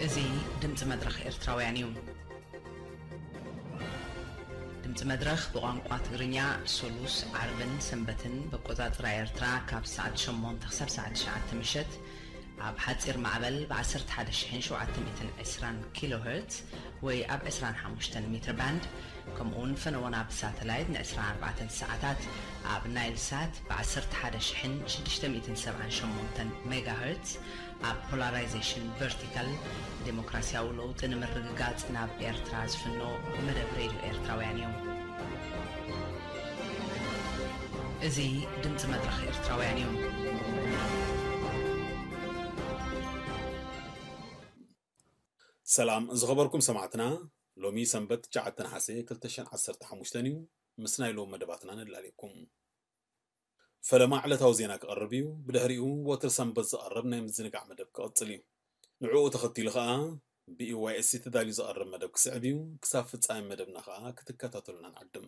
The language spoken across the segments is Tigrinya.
እዚ ድምፂ መድረኽ ኤርትራውያን እዩ። ድምፂ መድረኽ ብቋንቋ ትግርኛ ሰሉስ፣ ዓርብን ሰንበትን ብኣቆፃፅራ ኤርትራ ካብ ሰዓት ሸሞንተ ክሳብ ሰዓት ትሽዓተ ምሸት ኣብ ሓፂር ማዕበል ብ ዓሰርተ ሓደ ሺሕን ሸውዓተ ሚእትን ዕስራን ኪሎ ሄርትዝ ወይ ኣብ ዕስራን ሓሙሽተን ሜትር ባንድ፣ ከምኡውን ፈነወና ብሳተላይት ን ዕስራን ኣርባዕተን ሰዓታት ኣብ ናይል ሳት ብ ዓሰርተ ሓደ ሺሕን ሽዱሽተ ሚእትን ሰብዓን ሸሞንተን ሜጋ ሄርትዝ፣ ኣብ ፖላራይዜሽን ቨርቲካል ዴሞክራሲያዊ ለውጢ ንምርግጋጽ ናብ ኤርትራ ዝፍኖ መደብ ሬድዮ ኤርትራውያን እዩ። እዚ ድምፂ መድረኽ ኤርትራውያን እዩ። ሰላም ዝኸበርኩም ሰማዕትና፣ ሎሚ ሰንበት ትሽዓተ ነሓሰ ክልተ ሽሕን ዓሰርተ ሓሙሽተን እዩ። ምስ ናይ ሎም መደባትና ነላልየኩም። ፈለማ ዕለታዊ ዜና ክቐርብ እዩ። ብድሕሪኡ ወትሪ ሰንበት ዝቐርብ ናይ ምዝንጋዕ መደብ ክቕጽል እዩ። ንዕኡ ተኸቲሉ ኸኣ ብ ዩ ዋይ ኤስ ሲ ተዳልዩ ዝቐርብ መደብ ክስዕብ እዩ። ክሳብ ፍጻሜ መደብና ኸኣ ክትከታተሉና ንዕድም።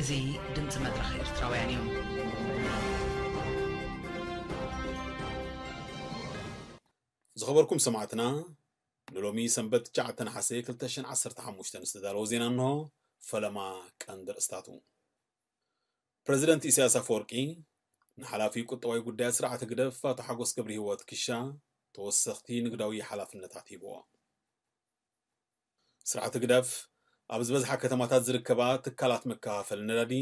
እዚ ድምፂ መድረኽ ኤርትራውያን እዩ። ዝኸበርኩም ሰማዕትና፣ ንሎሚ ሰንበት ትሽዓተ ነሓሰ ክልተ ሽሕን ዓሰርተ ሓሙሽተን ዝተዳለወ ዜና እንሆ። ፈለማ ቀንዲ ርእስታቱ። ፕረዚደንት ኢሳያስ ኣፈወርቂ ንሓላፊ ቁጠባዊ ጉዳያት ስርዓት ህግደፍ ኣቶ ሓጎስ ገብረ ህይወት ኪሻ ተወሰኽቲ ንግዳዊ ሓላፍነታት ሂብዎ። ስርዓት ህግደፍ ኣብ ዝበዝሓ ከተማታት ዝርከባ ትካላት መከፋፈሊ ነዳዲ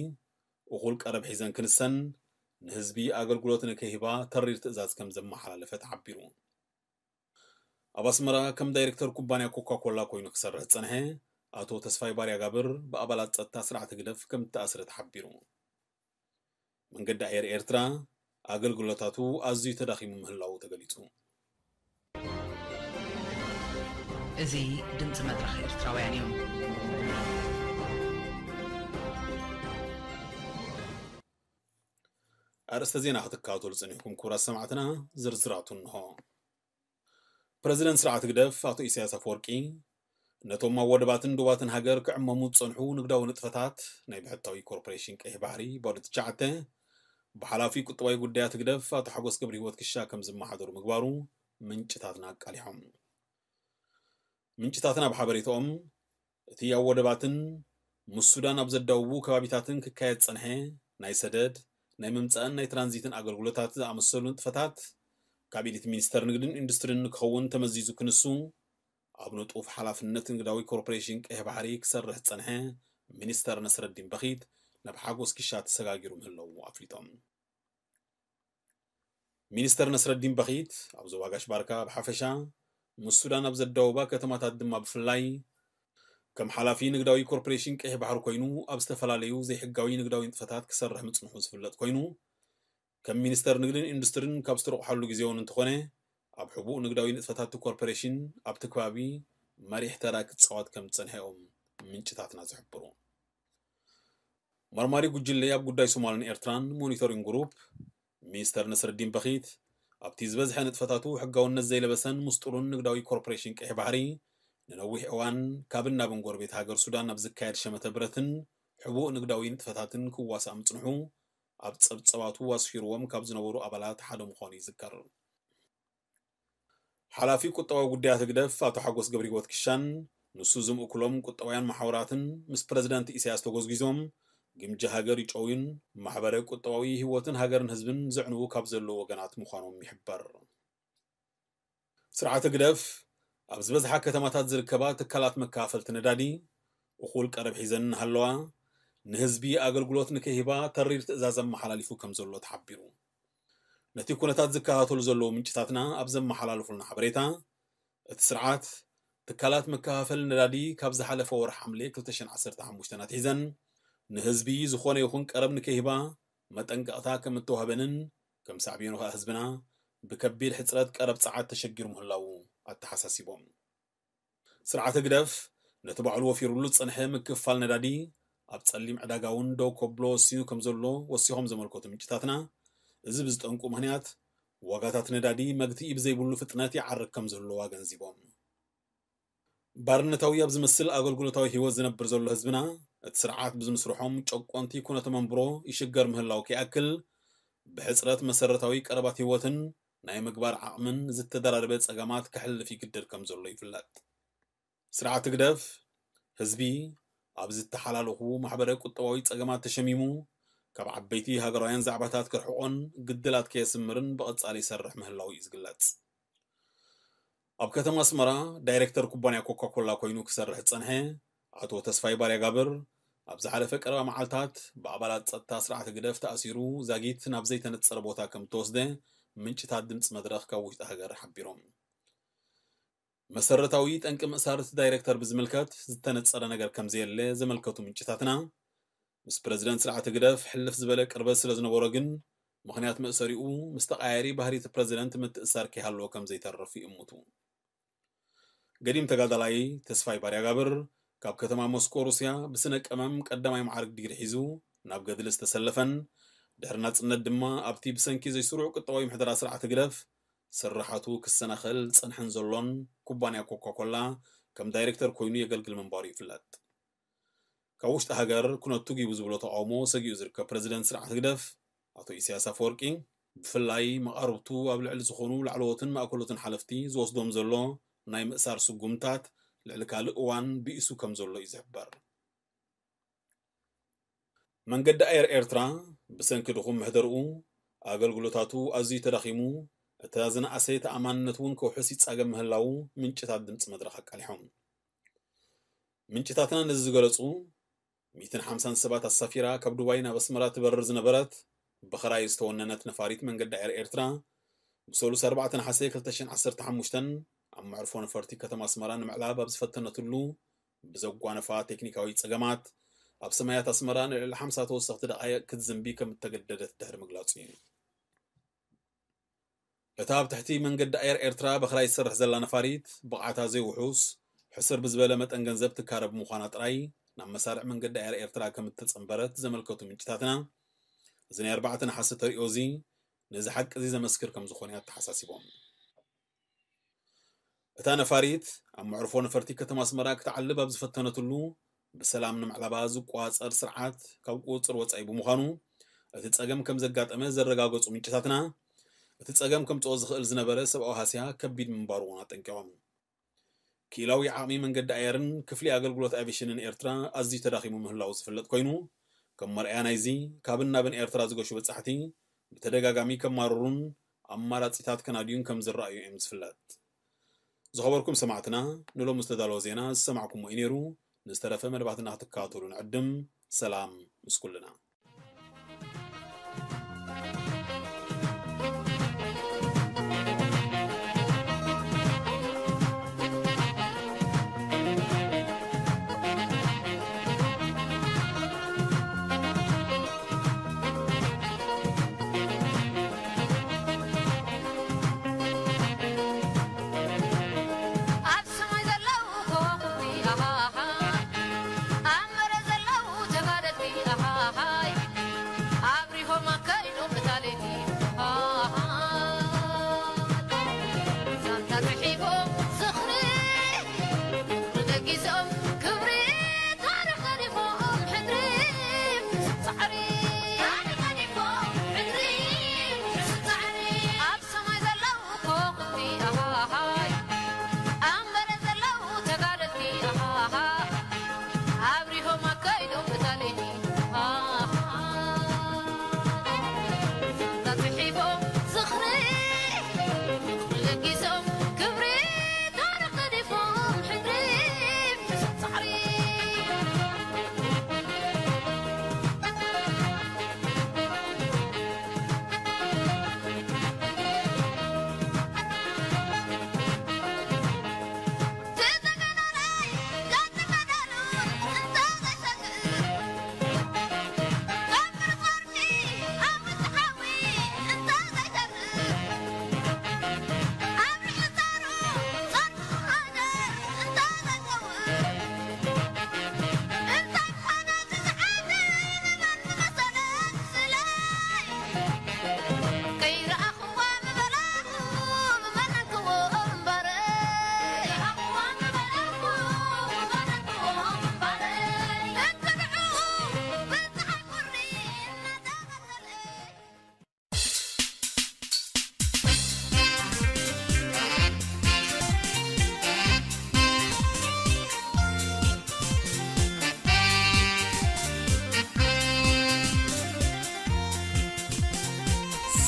እኹል ቀረብ ሒዘን ክንሰን ንህዝቢ ኣገልግሎት ንከይህባ ተሪር ትእዛዝ ከም ዘመሓላለፈ ተሓቢሩ። ኣብ ኣስመራ ከም ዳይሬክተር ኩባንያ ኮካ ኮላ ኮይኑ ክሰርሕ ዝጸንሐ ኣቶ ተስፋይ ባርያ ጋብር ብኣባላት ጸጥታ ስርዓት ህግደፍ ከም እተኣስረ ተሓቢሩ። መንገዲ ኣየር ኤርትራ ኣገልግሎታቱ ኣዝዩ ተዳኺሙ ምህላዉ ተገሊጹ። እዚ ድምፂ መድረኽ ኤርትራውያን እዩ። ኣርእስተ ዜና ክትከታተሉ ጸኒሕኩም ክቡራት ሰማዕትና፣ ዝርዝራቱ እንሆ። ፕረዚደንት ስርዓት ህግደፍ ኣቶ ኢሳያስ ኣፈወርቂ ነቶም ኣብ ወደባትን ዶባትን ሃገር ክዕመሙ ዝጸንሑ ንግዳዊ ንጥፈታት ናይ ብሕታዊ ኮርፖሬሽን ቀይሕ ባሕሪ ባዶ ትሽዓተ ብሓላፊ ቁጠባዊ ጉዳያት ህግደፍ ኣቶ ሓጎስ ገብረ ህይወት ክሻ ከም ዝመሓደሩ ምግባሩ ምንጭታትና ኣቃሊሖም። ምንጭታትና ኣብ ሓበሬታኦም እቲ ኣብ ወደባትን ምስ ሱዳን ኣብ ዘዳውቡ ከባቢታትን ክካየድ ዝጸንሐ ናይ ሰደድ፣ ናይ ምምጻእን ናይ ትራንዚትን ኣገልግሎታት ዝኣመሰሉ ንጥፈታት ካብ ኢድ እቲ ሚኒስተር ንግድን ኢንዱስትሪን ንክኸውን ተመዚዙ ክንሱ፣ ኣብ ንጡፍ ሓላፍነት ንግዳዊ ኮርፖሬሽን ቀይሕ ባሕሪ ክሰርሕ ዝጸንሐ ሚኒስተር ነስረዲን በኺት ናብ ሓጎስ ኪሻ ተሰጋጊሩ ምህላዉ ኣፍሊጦም። ሚኒስተር ነስረዲን በኺት ኣብ ዞባ ጋሽ ባርካ ብሓፈሻ፣ ምስ ሱዳን ኣብ ዘዳወባ ከተማታት ድማ ብፍላይ፣ ከም ሓላፊ ንግዳዊ ኮርፖሬሽን ቀይሕ ባሕሪ ኮይኑ ኣብ ዝተፈላለዩ ዘይሕጋዊ ንግዳዊ ንጥፈታት ክሰርሕ ምጽንሑ ዝፍለጥ ኮይኑ፣ ከም ሚኒስተር ንግድን ኢንዱስትሪን ካብ ዝተረቑሓሉ ግዜ እውን እንተኾነ፣ ኣብ ሕቡእ ንግዳዊ ንጥፈታት እቲ ኮርፖሬሽን ኣብቲ ከባቢ መሪሕ ተራ ክጻወት ከም ዝጸንሐ እዮም ምንጭታትና ዝሕብሩ። መርማሪ ጉጅለ ኣብ ጉዳይ ሶማልን ኤርትራን ሞኒተሪንግ ግሩፕ፣ ሚኒስተር ነስረዲን በኺት፣ ኣብቲ ዝበዝሐ ንጥፈታቱ ሕጋውነት ዘይለበሰን ምስጢሩን ንግዳዊ ኮርፖሬሽን ቀይሕ ባሕሪ ንነዊሕ እዋን ካብን ናብን ጎረቤት ሃገር ሱዳን ኣብ ዝካየድ ሸመተ ብረትን ሕቡእ ንግዳዊ ንጥፈታትን ክዋሳእ ምጽንሑ ኣብ ጸብጸባቱ ኣስፊርዎም ካብ ዝነበሩ ኣባላት ሓደ ምዃኑ ይዝከር። ሓላፊ ቁጠባዊ ጉዳያት ህግደፍ ኣቶ ሓጎስ ገብረህይወት ክሻን ንሱ ዝምእኩሎም ቁጠባውያን መሓውራትን ምስ ፕረዚደንት ኢሳያስ ተጎዝጒዞም ግምጃ ሃገር ይጨውዩን ማሕበረ ቁጠባዊ ህይወትን ሃገርን ህዝብን ዘዕንዉ ካብ ዘለዉ ወገናት ምዃኖም ይሕበር። ስርዓት ህግደፍ ኣብ ዝበዝሓ ከተማታት ዝርከባ ትካላት መከፋፈልቲ ነዳዲ እኹል ቀረብ ሒዘን እናሃለዋ ንህዝቢ ኣገልግሎት ንከይህባ ተሪር ትእዛዝ ኣመሓላሊፉ ከም ዘሎ ተሓቢሩ። ነቲ ኩነታት ዝከታተሉ ዘለዉ ምንጭታትና ኣብ ዘመሓላለፉልና ሓበሬታ፣ እቲ ስርዓት ትካላት መከፋፈሊ ነዳዲ ካብ ዝሓለፈ ወርሒ ሓምለ ክልተ ሽሕን ዓሰርተ ሓሙሽተን ኣትሒዘን ንህዝቢ ዝኾነ ይኹን ቀረብ ንከይህባ መጠንቀቕታ ከም እተዋህበንን ከም ሳዕቤኑ ኸኣ ህዝብና ብከቢድ ሕጽረት ቀረብ ጸዓት ተሸጊሩ ምህላዉ ኣተሓሳሲቦም። ስርዓት ህግደፍ ነቲ ባዕሉ ወፊሩሉ ዝጸንሐ ምክፍፋል ነዳዲ ኣብ ጸሊም ዕዳጋ እውን ደው ከብሎ ወሲኑ ከም ዘሎ ወሲኾም ዘመልከቱ ምንጭታትና፣ እዚ ብዝጠንቁ ምኽንያት ዋጋታት ነዳዲ መግትኢ ብዘይብሉ ፍጥነት ይዓርግ ከም ዘሎ ኣገንዚቦም። ባርነታዊ ኣብ ዝመስል ኣገልግሎታዊ ህይወት ዝነብር ዘሎ ህዝብና፣ እቲ ስርዓት ብዝምስርሖም ጨቆንቲ ኩነተ መንብሮ ይሽገር ምህላው ከይኣክል፣ ብሕጽረት መሰረታዊ ቀረባት ህይወትን ናይ ምግባር ዓቕምን ዝተደራረበ ጸገማት ከሕልፍ ይግደድ ከም ዘሎ ይፍለጥ። ስርዓት ህግደፍ ህዝቢ ኣብ ዝተሓላለኹ ማሕበረ ቁጠባዊ ጸገማት ተሸሚሙ ካብ ዓበይቲ ሃገራውያን ዛዕባታት ክርሕቖን ግድላት ከየስምርን ብቐጻሊ ይሰርሕ ምህላው እዩ ዝግለጽ። ኣብ ከተማ ኣስመራ ዳይሬክተር ኩባንያ ኮካ ኮላ ኮይኑ ክሰርሕ ዝጸንሐ ኣቶ ተስፋይ ባርያ ጋብር ኣብ ዝሓለፈ ቀረባ መዓልታት ብኣባላት ጸጥታ ስርዓት ህግደፍ ተኣሲሩ ዛጊት ናብ ዘይተነጸረ ቦታ ከም እተወስደ ምንጭታት ድምፂ መድረኽ ካብ ውሽጢ ሃገር ሓቢሮም። መሰረታዊ ጠንቂ ምእሳር እቲ ዳይሬክተር ብዝምልከት ዝተነጸረ ነገር ከም ዘየለ ዘመልከቱ ምንጭታትና፣ ምስ ፕረዚደንት ስርዓት ህግደፍ ሕልፍ ዝበለ ቅርበት ስለ ዝነበሮ ግን ምኽንያት መእሰሪኡ ምስ ተቐያየሪ ባህሪ እቲ ፕረዚደንት ምትእሳር ከይሃለዎ ከም ዘይተርፍ ይእምቱ። ገዲም ተጋዳላይ ተስፋይ ባርያ ጋብር ካብ ከተማ ሞስኮ ሩስያ ብስነ ቀመም ቀዳማይ መዓርግ ዲግሪ ሒዙ ናብ ገድሊ ዝተሰለፈን ድሕሪ ናጽነት ድማ ኣብቲ ብሰንኪ ዘይስሩዕ ቁጠባዊ ምሕደራ ስርዓት ህግደፍ ስራሓቱ ክሰናኸል ዝጸንሐን ዘሎን ኩባንያ ኮካ ኮላ ከም ዳይሬክተር ኮይኑ የገልግል ምንባሩ ይፍለጥ። ካብ ውሽጢ ሃገር ኩነቱ ጊቡ ዝብሎ ተቃውሞ ሰጊኡ ዝርከብ ፕረዚደንት ስርዓት ህግደፍ ኣቶ ኢሳያስ ኣፈወርቂ ብፍላይ መቓርብቱ ኣብ ልዕሊ ዝኾኑ ላዕለዎትን ማእከሎትን ሓለፍቲ ዝወስዶም ዘሎ ናይ ምእሳር ስጉምታት ልዕሊ ካልእ እዋን ብኢሱ ከም ዘሎ እዩ ዝሕበር። መንገዲ ኣየር ኤርትራ ብሰንኪ ድኹም ምሕደርኡ ኣገልግሎታቱ ኣዝዩ ተዳኺሙ፣ እታ ዝነኣሰ ተኣማንነት እውን ከውሕስ ይጻገም ምህላዉ ምንጭታት ድምፂ መድረኽ ኣቃሊሖም። ምንጭታትና ነዚ ዝገለጹ ሚእትን ሓምሳን ሰባት ኣሳፊራ ካብ ዱባይ ናብ ኣስመራ ትበርር ዝነበረት ብኽራይ ዝተወነነት ነፋሪት መንገዲ ኣየር ኤርትራ ብሰሉስ ኣርባዕተ ነሓሰ ክልተ ሽሕን ዓሰርተ ሓሙሽተን ኣብ መዕርፎ ነፈርቲ ከተማ ኣስመራ ንምዕላብ ኣብ ዝፈተነትሉ ብዘጓነፋ ቴክኒካዊ ጸገማት ኣብ ሰማያት ኣስመራ ንልዕሊ ሓምሳ ተወሰኽቲ ደቓይቕ ክትዝንቢ ከም እተገደደት ድሕሪ ምግላጹ እዩ። እታ ኣብ ትሕቲ መንገዲ ኣየር ኤርትራ ብኽራይ ትሰርሕ ዘላ ነፋሪት ብቕዓታ ዘይውሑስ ሕስር ብዝበለ መጠን ገንዘብ ትካረ ብምዃና ጥራይ ናብ መሳርዕ መንገዲ ኣየር ኤርትራ ከም እተጸንበረት ዘመልከቱ ምንጭታትና፣ እዚ ናይ ኣርባዕተ ነሓሰ ተርእዮ እዚ ነዚ ሓቂ እዚ ዘመስክር ከም ዝኾነ ኣተሓሳሲቦም። እታ ነፋሪት ኣብ መዕርፎ ነፈርቲ ከተማ ኣስመራ ክትዓልብ ኣብ ዝፈተነትሉ ብሰላም ንምዕላባ ዝቆጻጸር ስርዓት ካብ ቁጽጽር ወጻኢ ብምዃኑ እቲ ጸገም ከም ዘጋጠመ ዘረጋገጹ ምንጭታትና፣ እቲ ጸገም ከምጽኦ ዝኽእል ዝነበረ ሰብኣዊ ሃስያ ከቢድ ምንባሩ እውን ኣጠንቂቖም። ክኢላዊ ዓቕሚ መንገዲ ኣየርን ክፍሊ ኣገልግሎት ኣቪሽንን ኤርትራ ኣዝዩ ተዳኺሙ ምህላዉ ዝፍለጥ ኮይኑ፣ ከም መርኣያ ናይዚ ካብን ናብን ኤርትራ ዝገሹ በጻሕቲ ብተደጋጋሚ ከማርሩን ኣማራጺታት ከናድዩን ከም ዝረኣዩ እዮም ዝፍለጥ። ዝኸበርኩም ሰማዕትና፣ ንሎሚ ዝተዳለወ ዜና ዝሰማዕኩሞ እዩ ነይሩ። ንዝተረፈ መደባትና ክትከታተሉ ንዕድም። ሰላም ምስ ኩልና።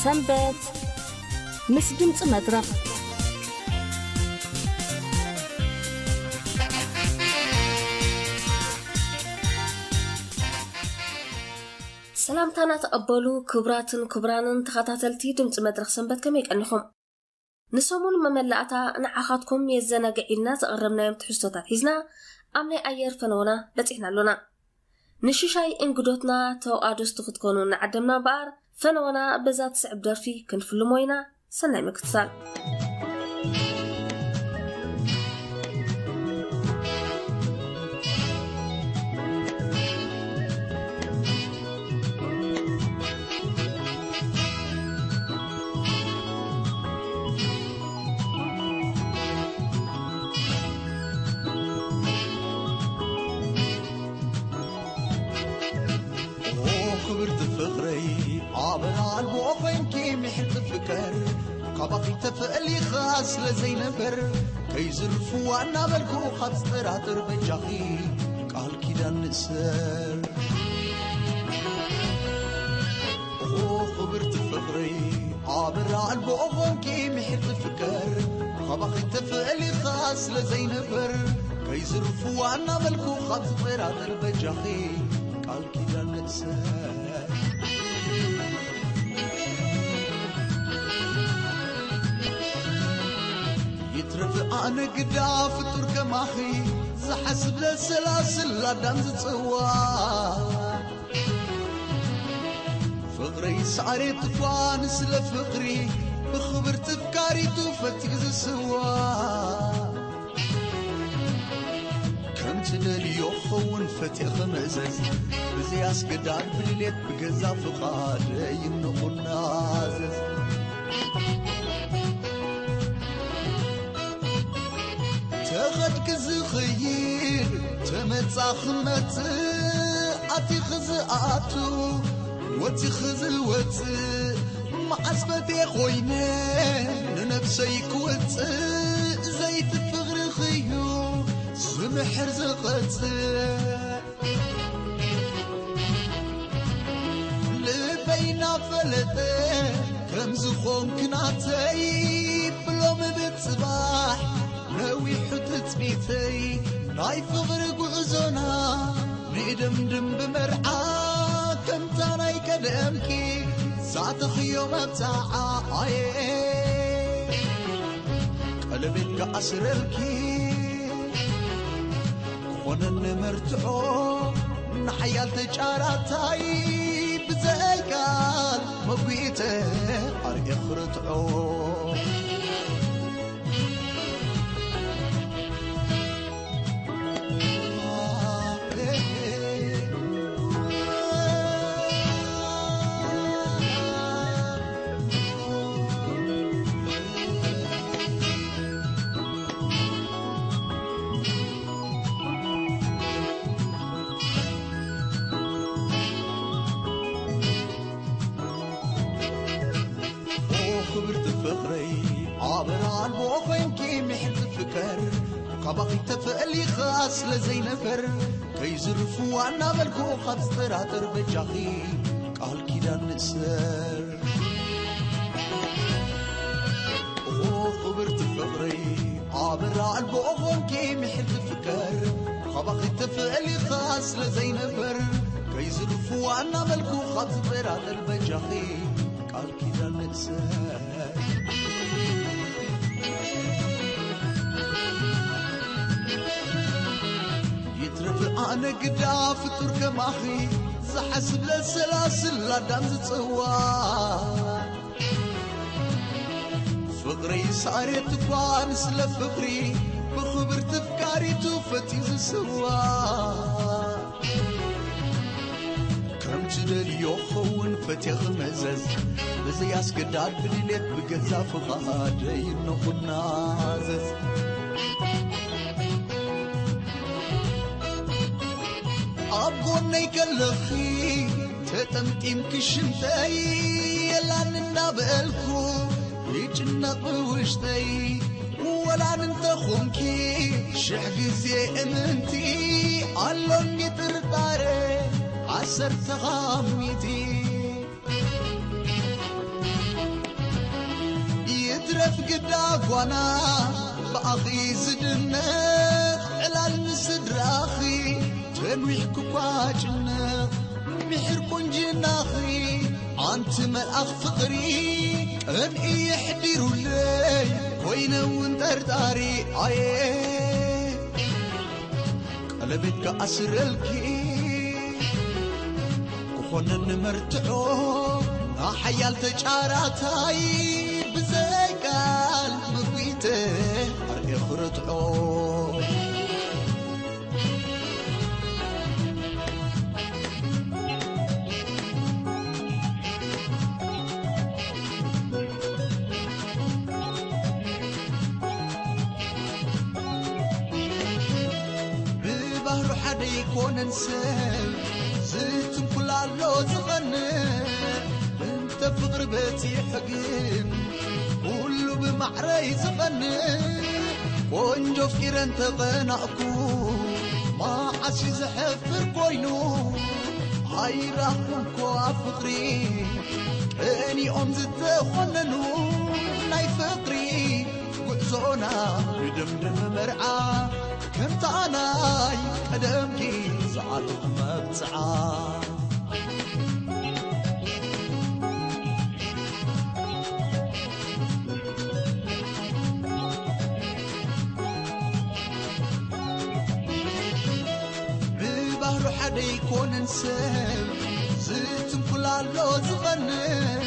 ሰንበት ምስ ድምፂ መድረኽ። ሰላምታና ተቐበሉ። ክቡራትን ክቡራንን ተኸታተልቲ ድምፂ መድረኽ ሰንበት፣ ከመይ ቀኒኹም? ንሰሙን መመላእታ ንዓኻትኩም የዘናግዕ ኢልና ዘቕረብናዮም ትሕዝቶታት ሒዝና ኣብ ናይ ኣየር ፈነወና በፂሕና ኣሎና። ንሽሻይ እንግዶትና ተዋኣዶስቲ ክትኮኑ እናዓደምና እምበኣር፣ ፈነወና በዛ ትስዕብ ደርፊ ክንፍልሞ ኢና። ሰናይ ምክትታል። ኦ ክብርቲ ፍቕረይ፣ ኣበር ኣልቦ ኮይንኪ ምሕርቲ ፍቅር፣ ካባኺ ተፈሊኻ ስለ ዘይነበር፣ ከይዝርፍዋ እናበልኩ ካብ ዝጠራጥር በጃኺ ቃል ኪዳን ንእሰር። ኦ ክብርቲ ፍቕረይ፣ ኣበር ኣልቦ ኾንኪ ምሕርቲ ፍቅር፣ ካባኺ ተፈሊኻ ስለ ዘይነበር፣ ከይዝርፍዋ እናበልኩ ካብ ዝጠራጠር በጃኺ ቃል ኪዳን ንእሰር። ይትረፍ ኣነ ግዳ ፍጡር ከማኺ፣ ዝሓስብ ለሰላስል ኣዳም ዝጽዋ። ፍቕረይ ሳዕሬት እኳ ንስለ ፍቕሪ፣ ብኽብርቲ ፍቃሪቱ ፈቲዩ ዝስዋ። ከምቲ ደልዮ ክኸውን ፈትየ ክምእዘዝ፣ ብዘይ ኣስገዳድ ብድሌት ብገዛ ፍቓደይ ንኹናዘዝ። ተኸድኪ ዝኸይድ፣ ተመጻኺ ዝመጽእ፣ ኣቲኺ ዝኣቱ፣ ወጺኺ ዝወጽእ፣ መዓስ ፈትየ ኮይነ ንነብሰይ ክወጽእ፣ ዘይቲ ፍቕርኺ እዩ ዝምሕር ዝቐጽእ። ልበይ እናፈለጠ ከም ዝኾንኪ ናተይ፣ ብሎሚ ብጽባሕ ነዊሑ ትጽቢተይ። ናይ ፍቕሪ ጉዕዞና ንእደምድም ብመርዓ፣ ከምታ ናይ ቀደምኪ ዛተኽዮ መብጽዓ ኣየ። ቀለቤት ክኣስረልኪ ክኾነኒ መርትዖ፣ ንሓያል ተጫራታይ ብዘይ ቃል መጒተ ኣርእየ ክርትዖ። ኦ ክብርቲ ፍቕረይ፣ ኣበር ኣልቦ ኮይንኪ ምሕርቲ ፍቅር፣ ካባኺ ተፈሊኻ ስለ ዘይነበር፣ ከይዝርፍዋ እናበልኩ ካብ ዝጠራጠር በጃኺ ቃል ኪዳን ንእሰር። ኦ ክብርቲ ፍቕረይ፣ ኣበር ኣልቦ ኾንኪ ምሕርቲ ፍቅር፣ ካባኺ ተፈሊኻ ስለ ዘይነበር፣ ከይዝርፍዋ እናበልኩ ካብ ዝጠራጠር በጃኺ ቃል ኪዳን ንእሰር። ይትረፍ ኣነ ግዳ ፍጡር ከማኺ፣ ዝሓስብ ለሰላስል ኣዳም ዝጽዋ። ፍቕሪ ሳሬት እኳ ንስለ ፍቕሪ፣ ብኽብርቲ ፍቃሪቱ ፈትዩ ዝስዋ። ከምቲ ደልዮ ክኸውን ፈትየ ክምእዘዝ፣ ብዘይ ኣስገዳድ ብድሌት ብገዛ ፍቓደይ ንኹናዘዝ። ኣብ ጎነይ ከለኺ ተጠምጢምኪ ሽንተይ የላን እንዳበልኩ ይጭነቕ ብውሽጠይ። ወላን እንተኾንኪ ሽሕ ግዜ እምንቲ፣ ኣሎኒ ጥርጣረ ዓሰርተ ካብ ሚእቲ። ግዳ ጓና ብኣኺ ዝድነቕ ዕላል ንስድራኺ ተንዊሕኩ እኳ ጭነቕ። ምሒር ቁንጅናኺ ኣንቲ መልኣኽ ፍቕሪ ቀንኢ የሕዲሩለይ ኮይነ እውን ጠርጣሪ ኣየ ቀለቤት ክኣስረልኪ ክኾነኒ መርትዖ ንሓያል ተጫራታይ ብዘይ ቃል መጒተ ኣርእየ ክርትዖ። ብባህሩ ሓደ ይኮነን ሰብ ዝትንኩል ኣሎ ዝቐንእ እንተ ፍቕሪ በፂሑ ግን ኩሉ ብማዕረይ ዝቐንእ ቆንጆ ፍቂረ እንተቐናእኩ መዓስ እዩ ዘሕፍር ኮይኑ ኣይራኹም ኮ ኣብ ፍቕሪ ቀኒኦም ዝተኾነኑ ናይ ፍቕሪ ጉዕዞና ክድምድም መርዓ ከምታ ናይ ቀደምኪ ዝዓልቕ መብጽዓ። ብባህሩ ሓደ ይኮነን ሰብ ዝትንኩል ኣሎ ዝቐንእ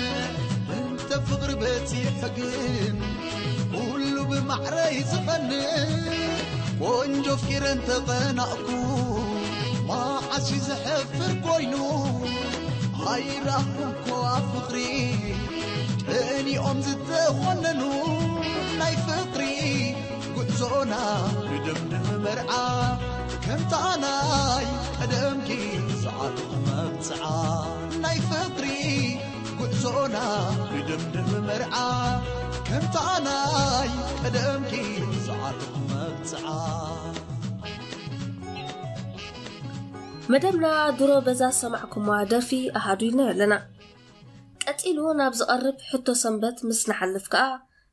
እንተ ፍቕሪ በፂሑ ግን ኩሉ ብማዕረይ ዝቐንእ ቆንጆ ፍቂረ እንተቐናእኩ መዓስ እዩ ዘሕፍር ኮይኑ ኣይራኹም ኮ ኣብ ፍቕሪ ቀኒኦም ዝተኾነኑ ናይ ፍቕሪ ጉዕዞና ንድምድም መርዓ ከምታ ናይ ቀደምኪ ዝዓልቕ መብጽዓ ናይ ፍቕሪ ጉዕዞና ንድምድም መርዓ ከምታ ናይ ቀደምኪ ዝዓልቕ መብጽዓ። መደብና ድሮ በዛ ሰማዕኩማ ደርፊ ኣሃዱ ኢልና ኣለና። ቀጺሉ ናብ ዝቐርብ ሕቶ ሰንበት ምስ ንሓልፍ ከኣ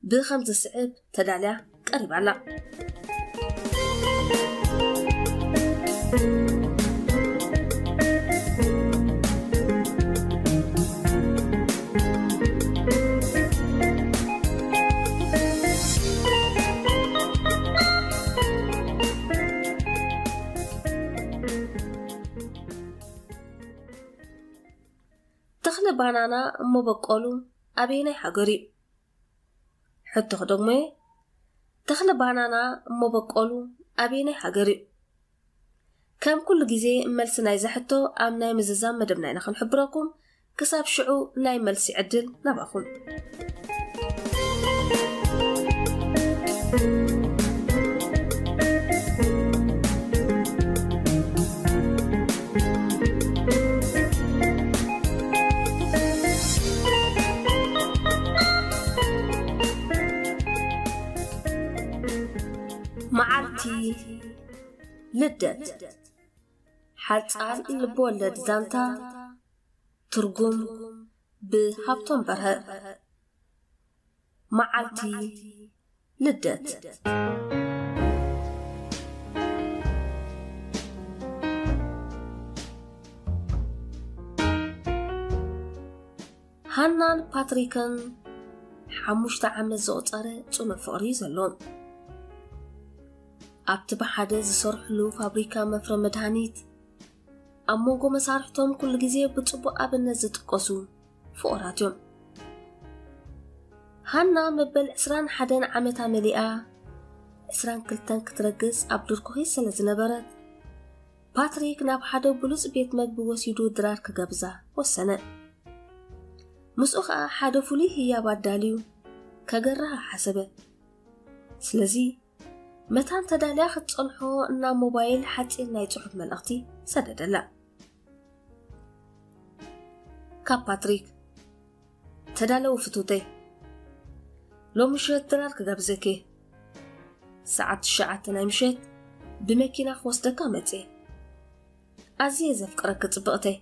ብኸም ዝስዕብ ተዳልያ ቀሪባ ኣላ። ተኽሊ ባናና እሞ በቆሉ ኣበየናይ ሃገር እዩ? ሕቶ ክደግሞ እየ። ተኽሊ ባናና እሞ በቆሉ ኣበየናይ ሃገር እዩ? ከም ኩሉ ግዜ መልሲ ናይዛ ሕቶ ኣብ ናይ ምዝዛም መደብና ኢና ክንሕብረኩም። ክሳብ ሽዑ ናይ መልሲ ዕድል ናባኹም። መዓልቲ ልደት። ሓጻር ልብወለድ ዛንታ። ትርጉም ብሃብቶም በርሀ። መዓልቲ ልደት። ሃናን ፓትሪክን ሓሙሽተ ዓመት ዘቑጸረ ጽኑዕ ፍቕሪ እዩ ዘለዎም። ኣብቲ ብሓደ ዝሰርሕሉ ፋብሪካ መፍረ መድሃኒት ኣብ መንጎ መሳርሕቶም ኩሉ ግዜ ብጽቡቕ ኣብነት ዝጥቀሱ ፍቑራት እዮም። ሃና መበል ዕስራን ሓደን ዓመታ መሊኣ ዕስራን ክልተን ክትረግጽ ኣብ ድርኩኺ ስለ ዝነበረት፣ ፓትሪክ ናብ ሓደ ብሉጽ ቤት መግቢ ወሲዱ ድራር ክገብዛ ወሰነ። ምስኡ ኸኣ ሓደ ፍሉይ ህያብ ኣዳልዩ ከገርሃ ሓሰበ። ስለዚ መታን ተዳልያ ክትጸንሖ ናብ ሞባይል ሓጺር ናይ ጽሑፍ መልእኽቲ ሰደደላ። ካብ ፓትሪክ። ተዳለዊ ፍትውተይ፣ ሎሚ ምሸት ድራር ክጋብዘኪ። ሰዓት ትሽዓተ ናይ ምሸት ብመኪና ክወስደካ መጽየ። ኣዝየ ዘፍቅረኪ ጽብቕተይ፣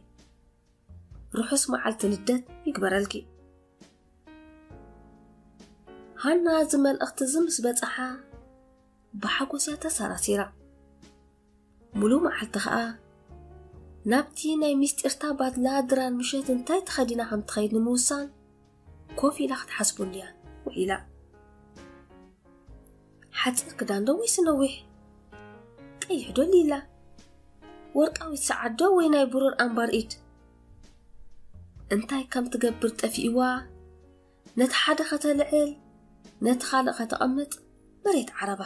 ርሑስ መዓልቲ ልደት ይግበረልኪ። ሃና እዚ መልእኽቲ እዚ ምስ በጽሓ፣ ብሓጎስ እያ ተሰራሲራ። ሙሉ መዓልቲ ኸኣ ናብቲ ናይ ምስጢርታ ባድላ ድራር ምሸት እንታይ ተኸዲና ከም ትኸይድ ንምውሳን ኮፍ ኢላ ክትሓስበሉ እያ ውዒላ። ሓጺር ክዳን ዶ ወይስ ነዊሕ? ቀይሕ ዶ ሊላ? ወርቃዊት ሰዓት ዶ ወይ ናይ ብሩር ኣምባር ኢድ? እንታይ ከም ትገብር ጠፊእዋ፣ ነቲ ሓደ ከተልዕል፣ ነቲ ካልእ ከተቐምጥ መሬት ዓረባ።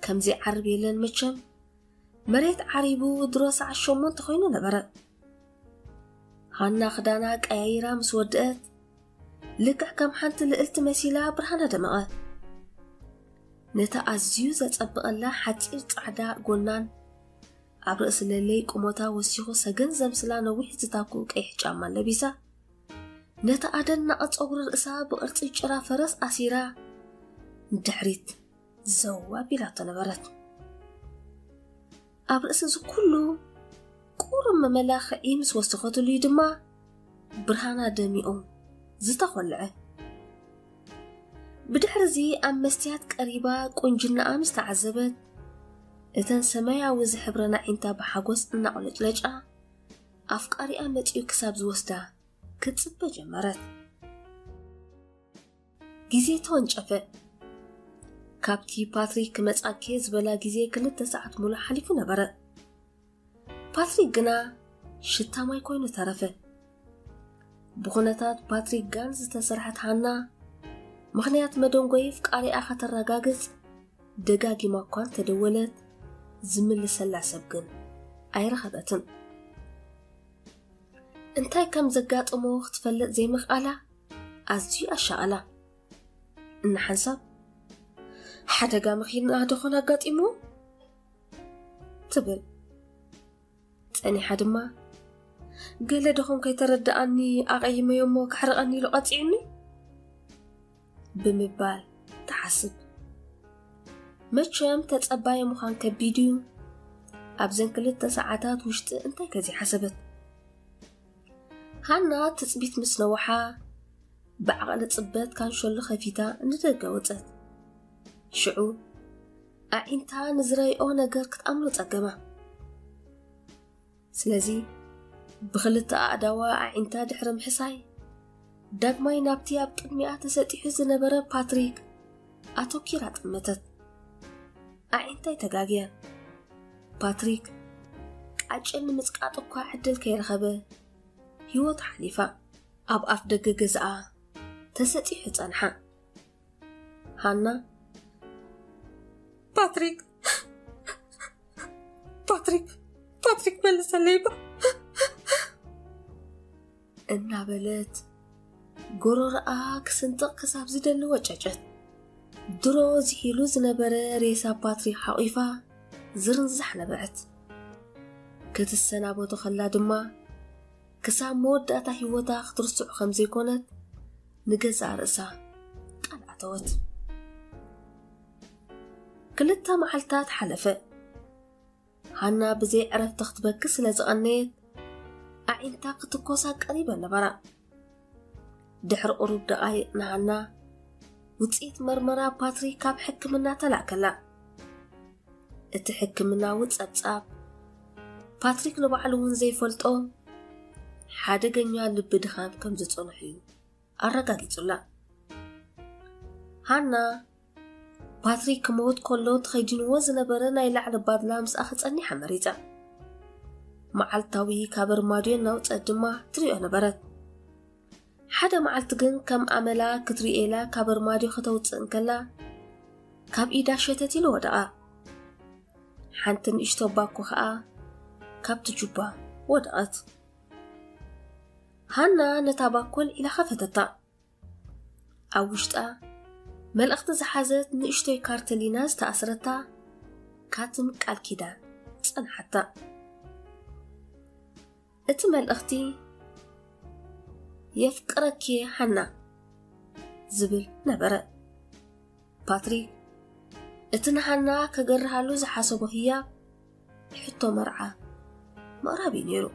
ከምዚ ዓርብ የለን መቸም። መሬት ዓሪቡ ድሮ ሰዓት ሸሞንተ ኮይኑ ነበረ። ሃና ክዳና ቀያይራ ምስ ወደአት፣ ልክዕ ከም ሓንቲ ልእልቲ መሲላ ብርሃና ደመቐ። ነቲ ኣዝዩ ዘጸብቐላ ሓጺር ጻዕዳ ጎናን ኣብ ርእሲ ለለይ ቁመታ ወሲኹ ሰገን ዘምስላ ነዊሕ ዝታኩ ቀይሕ ጫማ ለቢሳ፣ ነቲ ኣደናቒ ጸጉሪ ርእሳ ብቕርጺ ጭራ ፈረስ ኣሲራ ንድሕሪት ዘው ኣቢላቶ ነበረት። ኣብ ርእሲ እዚ ኩሉ ቁሩብ መመላኽዒ ምስ ወሰኸትሉ እዩ ድማ ብርሃና ደሚቑ ዝተኾልዐ። ብድሕሪ እዚ ኣብ መስትያት ቀሪባ ቁንጅናኣ ምስ ተዓዘበት፣ እተን ሰማያዊ ዝሕብረን ኣዒንታ ብሓጎስ እናቑለጭለጫ፣ ኣፍቃሪኣ መጺኡ ክሳብ ዝወስዳ ክትጽበ ጀመረት። ግዜ ተወንጨፈ። ካብቲ ፓትሪክ ክመጻኬ ዝበላ ግዜ ክልተ ሰዓት ሙሉእ ሓሊፉ ነበረ። ፓትሪክ ግና ሽታ ማይ ኮይኑ ተረፈ። ብኹነታት ፓትሪክ ጋን ዝተሰርሐት ሃና፣ ምኽንያት መደንጎይ ፍቃሪኣ ከተረጋግጽ ደጋጊማ እኳ እንተደወለት፣ ዝምልሰላ ሰብ ግን ኣይረኸበትን። እንታይ ከም ዘጋጠሞ ክትፈልጥ ዘይምኽኣላ ኣዝዩ ኣሻቐላ። እናሓንሳብ፣ "ሓደጋ መኪና ዶ ኾን ኣጋጢሙ?" ትብል። ጸኒሓ ድማ፣ "ገለ ዶ ኾን ከይተረድኣኒ ኣቐይመዮ እሞ ከሕርቐኒ ኢሉ ቀጺዑኒ?" ብምባል ትሓስብ። መቸም ተጸባየ ምዃን ከቢድ እዩ። ኣብዘን ክልተ ሰዓታት ውሽጢ እንታይ ከ ዘይሓሰበት? ሃና ትጽቢት ምስ ነውሓ፣ ብዓቕሊ ጽበት ካንሸሎ ከፊታ ንደገ ወጸት። ሽዑ ኣዒንታ ንዝረይኦ ነገር ክትኣምኖ ጸገማ። ስለዚ ብኽልተ ኣእዳዋ ኣዒንታ ድሕሪ ምሕሳይ፣ ዳግማይ ናብቲ ኣብ ቅድሚኣ ተሰጢሑ ዝነበረ ፓትሪክ ኣተኪራ ጠመተት። ኣዒንታይ ተጋግየን። ፓትሪክ ቃጭል ንምጽቃጥ እኳ ዕድል ከይረኸበ ህይወቱ ሓሊፋ። ኣብ ኣፍ ደገ ገዛኣ ተሰጢሑ ጸንሓ። ሃና፣ "ፓትሪክ፣ ፓትሪክ፣ ፓትሪክ መልሰለይ እባ!" እናበለት ጎሮሮኣ ክስንጥቕ ክሳብ ዝደሊ ወጨጨት። ድሮ ዝሒሉ ዝነበረ ሬሳ ፓትሪክ ሓቒፋ ዝርንዛሕ ነበዐት። ክትሰናበቶ ከላ ድማ ክሳብ መወዳእታ ህይወታ ክትርስዖ ከም ዘይኮነት ንገዛእ ርእሳ ቃል ኣተወት። ክልተ መዓልታት ሓለፈ። ሃና ብዘይ ዕረፍቲ ክትበኪ ስለ ዝቐነየት ኣዒንታ ክትኮሳ ቀሪበን ነበራ። ድሕሪ ቁሩብ ደቓይቕ ንሃና ውጽኢት መርመራ ፓትሪክ ካብ ሕክምና ተላእከላ። እቲ ሕክምናዊ ጸብጻብ ፓትሪክ ንባዕሉ እውን ዘይፈልጦ ሓደገኛ ልቢ ድኻም ከም ዝጸንሑ እዩ ኣረጋጊጹላ። ሃና ፓትሪክ ክመውት ከሎ ተኸዲንዎ ዝነበረ ናይ ላዕሊ ባድላ ምስኣ ክጸኒሓ መሪጻ። መዓልታዊ ካብ ኣርማድዮ እናውጸት ድማ ትሪኦ ነበረት። ሓደ መዓልቲ ግን ከም ኣመላ ክትሪኦ ኢላ ካብ ኣርማድዮ ከተውጽእ እንከላ ካብ ኢዳ ሸተት ኢሉ ወደቓ። ሓንቲ ንእሽቶ ባኮ ኸኣ ካብቲ ጁባ ወደቐት። ሃና ነታ ባኮ ኣልዒላ ከፈተታ። ኣብ ውሽጣ መልእኽቲ ዝሓዘት ንእሽቶይ ካርተሊና ዝተኣስረታ ካትም ቃል ኪዳን ጸንሓታ። እቲ መልእኽቲ "የፍቅረኪ ሃና" ዝብል ነበረ። ፓትሪክ እቲ ንሃና ከገርሃሉ ዝሓሰቦ ህያብ ሕቶ መርዓ ምቕራብ እዩ ነይሩ።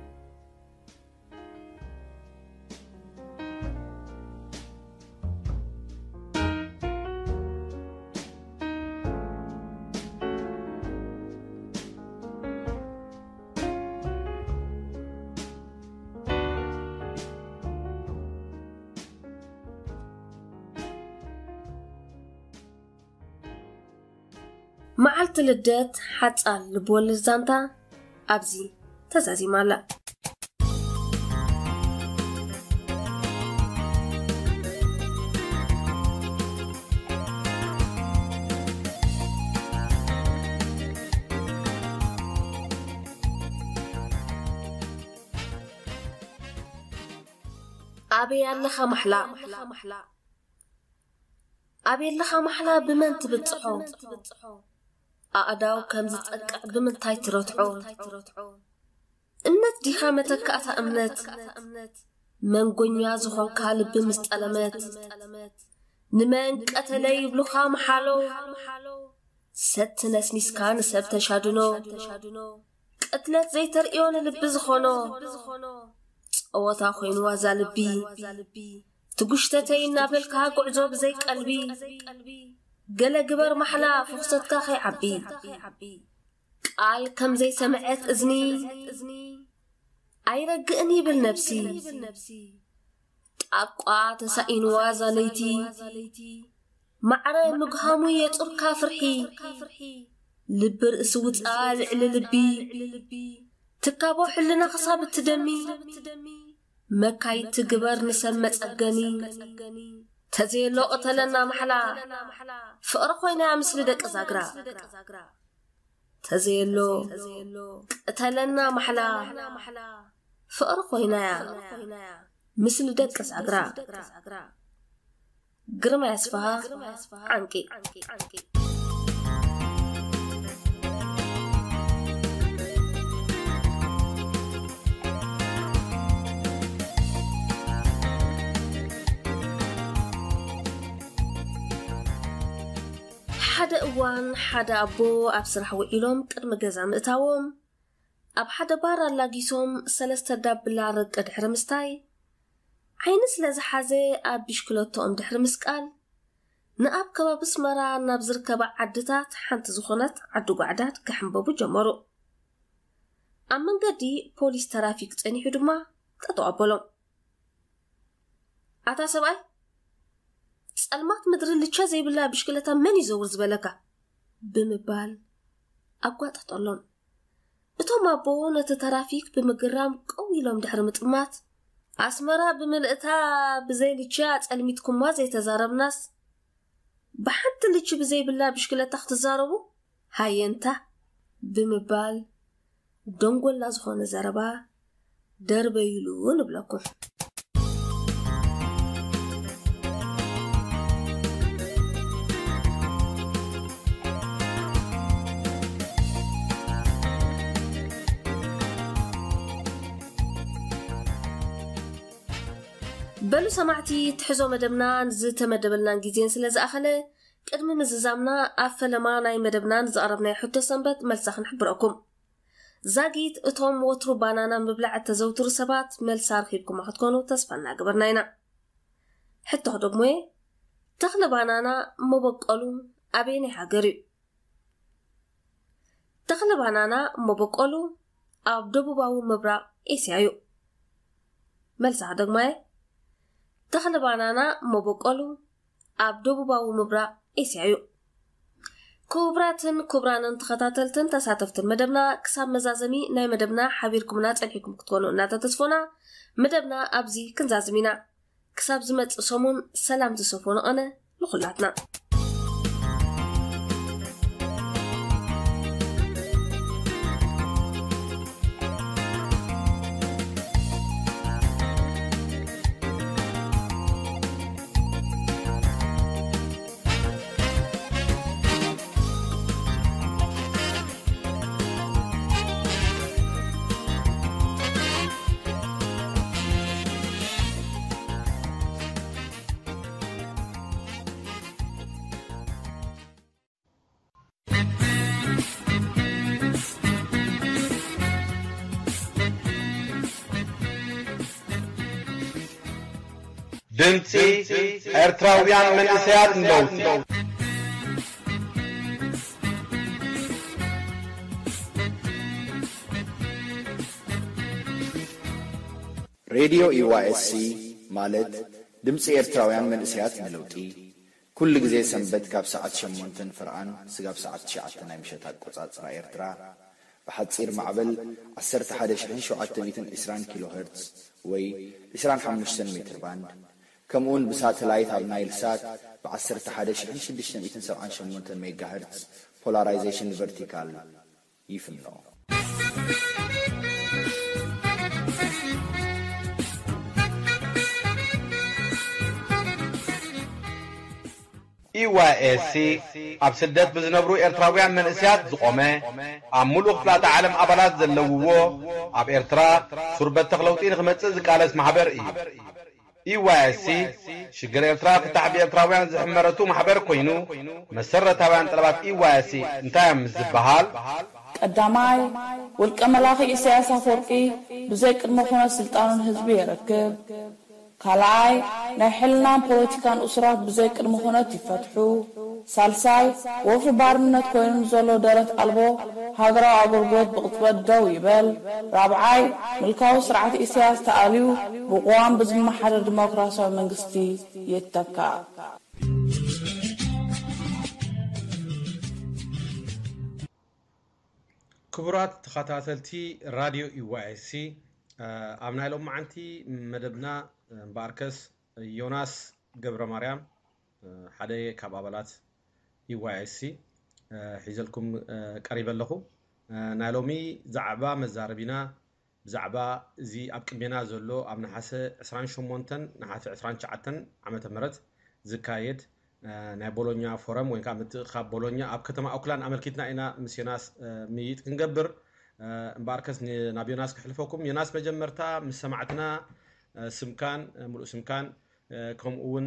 መዓልቲ ልደት ሓጻር ልብወለድ ዛንታ ኣብዚ ተዛዚማ ኣላ። ኣበይ ኣለኻ ማሕላ? ኣበይ ኣለኻ ማሕላ ብመን ትብጽሖ? ኣእዳው ከም ዝጸቅዕ ብምንታይ ትረትዖ? እምነት ዲኻ መተካእታ እምነት? መንጎኛ ዝኾንካ ልቢ ምስ ጠለመት፣ ንመን ቀተለ ይብሉኻ መሓሎ? ሰቲ ነስኒስካ ንሰብ ተሻድኖ፣ ቅትለት ዘይተርእዮ ንልቢ ዝኾኖ፣ ጸወታ ኮይኑ ዋዛ ልቢ። ትጉሽተተይ እናበልካ ጉዕዞ ብዘይ ቀልቢ፣ ገለ ግበር ማሕላ ፍኽሰትካ ከይዓቢ። ቃል ከም ዘይሰምዐት እዝኒ፣ ኣይረግእን ይብል ነብሲ። ጣቋ ተሳኢንዋ ዛለይቲ፣ ማዕረ ምግሃሙ የጹርካ ፍርሒ። ልቢ ርእሲ ውጻ ልዕሊ ልቢ፣ ትካቦ ሕልና ክሳብ እትደሚ። መካይት ትግበር ንሰብ መጸገኒ፣ ተዘየሎ ቅተለና ማሕላ። ፍቕሪ ኮይና እያ ምስሊ ደቂ ዛግራ። ተዘየሎ ቅተለና ማሕላ፣ ፍቕሪ ኮይና እያ ምስሊ ደቂ ዛግራ። ግርማ ኣስፍሃ፣ ዓንቂ። ሓደ እዋን ሓደ ኣቦ ኣብ ስራሕ ውዒሎም ቅድሚ ገዛ ምእታዎም፣ ኣብ ሓደ ባር ኣላጊሶም ሰለስተ ዳብላ ኣረቂ ድሕሪ ምስታይ፣ ዓይኒ ስለ ዝሓዘ ኣብ ብሽክለቶኦም ድሕሪ ምስቃል፣ ንኣብ ከባቢ ኣስመራ ናብ ዝርከባ ዓድታት ሓንቲ ዝኾነት ዓዲ ጓዕዳድ ክሕምበቡ ጀመሩ። ኣብ መንገዲ ፖሊስ ተራፊክ ጸኒሑ ድማ ጠጠው ኣበሎም። "ኣታ ሰብኣይ፣ ጸልማት ምድሪ ልቻ ዘይብላ ብሽክለታ መን ይዘውር ዝበለካ?" ብምባል ኣጓጠጠሎም። እቶም ኣቦ ነቲ ተራፊክ ብምግራም ቀው ኢሎም ድሕሪ ምጥማት፣ "ኣስመራ ብምልእታ ብዘይ ልቻ ጸልሚትኩማ ዘይተዛረብናስ፣ ብሓንቲ ልቺ ብዘይብላ ብሽክለታ ክትዛረቡ ሃየንታ?" ብምባል ደንጎላ ዝኾነ ዘረባ ደርበይሉ ንብለኩም። በሉ ሰማዕቲ፣ ትሕዞ መደብናን ዝተመደበልናን ግዜን ስለ ዝኣኸለ፣ ቅድሚ ምዝዛምና ኣብ ፈለማ ናይ መደብና ንዘቕረብናዮ ሕቶ ሰንበት መልሳ ክንሕብረኩም። ዛጊት እቶም ወትሩ ባናና ምብላዕ እተዘውትሩ ሰባት መልሲ ኣርኺብኩማ ክትኮኑ ተስፋ እናገበርና ኢና። ሕቶ ክደግሞ እየ። ተኽሊ ባናና መበቆሉ ኣበየናይ ሃገር እዩ? ተኽሊ ባናና መበቆሉ ኣብ ደቡባዊ ምብራቕ ኤስያ እዩ። መልሳ ክደግማ እየ። ተኽሊ ባናና መበቆሉ ኣብ ደቡባዊ ምብራቕ ኤስያ እዩ። ክቡራትን ክቡራንን ተኸታተልትን ተሳተፍትን መደብና፣ ክሳብ መዛዘሚ ናይ መደብና ሓቢርኩምና ጸኒሕኩም ክትኮኑ እናተተስፎና፣ መደብና ኣብዚ ክንዛዝም ኢና። ክሳብ ዝመጽእ ሰሙን ሰላም ዝሰፈኖ ቐነ ንኹላትና። ድምፂ ኤርትራውያን መንእሰያት ንለውጢ። ሬድዮ ዩ ዋይ ኤስ ሲ ማለት ድምፂ ኤርትራውያን መንእሰያት ንለውጢ፣ ኩሉ ግዜ ሰንበት ካብ ሰዓት ሸሞንተ ንፍርቓን ስጋብ ሰዓት ትሽዓተ ናይ ምሸት ኣቆጻጽራ ኤርትራ፣ ብሓጺር ማዕበል ዓሰርተ ሓደ ሺሕን ሸውዓተ ሚእትን ዕስራን ኪሎ ሄርትዝ ወይ ዕስራን ሓሙሽተን ሜትር ባንድ፣ ከምኡውን ብሳተላይት ኣብ ናይል ሳት ብ ዓሰርተ ሓደ ሺሕን ሽዱሽተ ሚእትን ሰብዓን ሸሞንተን ሜጋ ሄርትዝ ፖላራይዜሽን ቨርቲካል ይፍኖ። ኢዋይኤስሲ ኣብ ስደት ብዝነብሩ ኤርትራውያን መንእስያት ዝቖመ፣ ኣብ ሙሉእ ክፍላተ ዓለም ኣባላት ዘለውዎ፣ ኣብ ኤርትራ ሱር በተኽ ለውጢ ንኽመጽእ ዝቃለስ ማሕበር እዩ። ኢዋይኤስሲ ሽግር ኤርትራ ፍታሕ ብኤርትራውያን ዝሕመረቱ ማሕበር ኮይኑ፣ መሰረታውያን ጠለባት ኢዋይኤስሲ እንታይ እዮም ምስ ዝበሃል፣ ቀዳማይ፣ ውልቀ መላኺ ኢሳያስ ኣፈወርቂ ብዘይ ቅድመ ኩነት ስልጣኑን ህዝቢ የረክብ። ካልኣይ፣ ናይ ሕልናን ፖለቲካን እሱራት ብዘይ ቅድመ ኩነት ይፈትሑ። ሳልሳይ፣ ወፍሪ ባርነት ኮይኑ ንዘሎ ደረት ኣልቦ ሃገራዊ ኣገልግሎት ብቕጽበት ደው ይበል። ራብዓይ፣ ምልካዊ ስርዓት ኢሳያስ ተኣልዩ ብቅዋም ብዝመሓደር ዲሞክራሲያዊ መንግስቲ ይተካእ። ክቡራት ተኸታተልቲ ራድዮ ኢዋኤስሲ፣ ኣብ ናይ ሎማዓንቲ መደብና እምበኣርከስ ዮናስ ገብረ ማርያም፣ ሓደ ካብ ኣባላት ኢዋኤስሲ፣ ሒዘልኩም ቀሪበ ኣለኹ። ናይ ሎሚ ዛዕባ መዛረቢና ብዛዕባ እዚ ኣብ ቅድሜና ዘሎ ኣብ ነሓሰ ዕስራን ሸሞንተን ነሓሰ ዕስራን ትሽዓተን ዓመተ ምህረት ዝካየድ ናይ ቦሎኛ ፎረም ወይ ከዓ ምትእኻብ ቦሎኛ ኣብ ከተማ ኦክላንድ ኣመልኪትና ኢና ምስ ዮናስ ምይይጥ ክንገብር። እምበኣርከስ ናብ ዮናስ ክሕልፈኩም። ዮናስ፣ መጀመርታ ምስ ሰማዕትና ስምካን ሙሉእ ስምካን ከምኡ እውን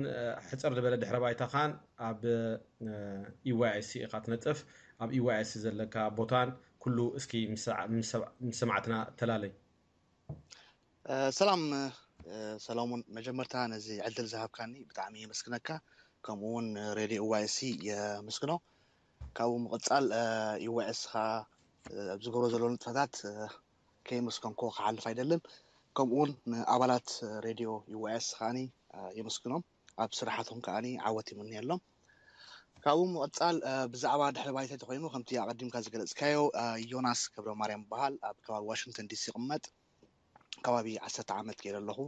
ሕፅር ዝበለ ድሕረ ባይታኻን ኣብ ኢዋይኤስሲ ኢኻ ትነጥፍ፣ ኣብ ኢዋይኤስሲ ዘለካ ቦታን ኩሉ እስኪ ምስ ሰማዕትና ተላለይ። ሰላም ሰሎሞን፣ መጀመርታ ነዚ ዕድል ዝሃብካኒ ብጣዕሚ የመስግነካ። ከምኡ እውን ሬድዮ ኢዋይኤስሲ የመስግኖ። ካብኡ ምቕፃል ኢዋይኤስሲ ኸዓ ኣብ ዝገብሮ ዘሎ ንጥፈታት ከየመስገንክዎ ክሓልፍ ኣይደልን። ከምኡ እውን ንኣባላት ሬድዮ ኢዋይኤስሲ ከዓኒ የመስግኖም። ኣብ ስራሓቶም ከዓኒ ዓወት ይምነየሎም። ካብኡ ምቕፃል ብዛዕባ ድሕረ ባይታ ተኮይኑ ከምቲ ኣቐዲምካ ዝገለፅካዮ ዮናስ ገብረ ማርያም ይበሃል። ኣብ ከባቢ ዋሽንግተን ዲሲ ይቕመጥ። ከባቢ ዓሰርተ ዓመት ገይረ ኣለኹ።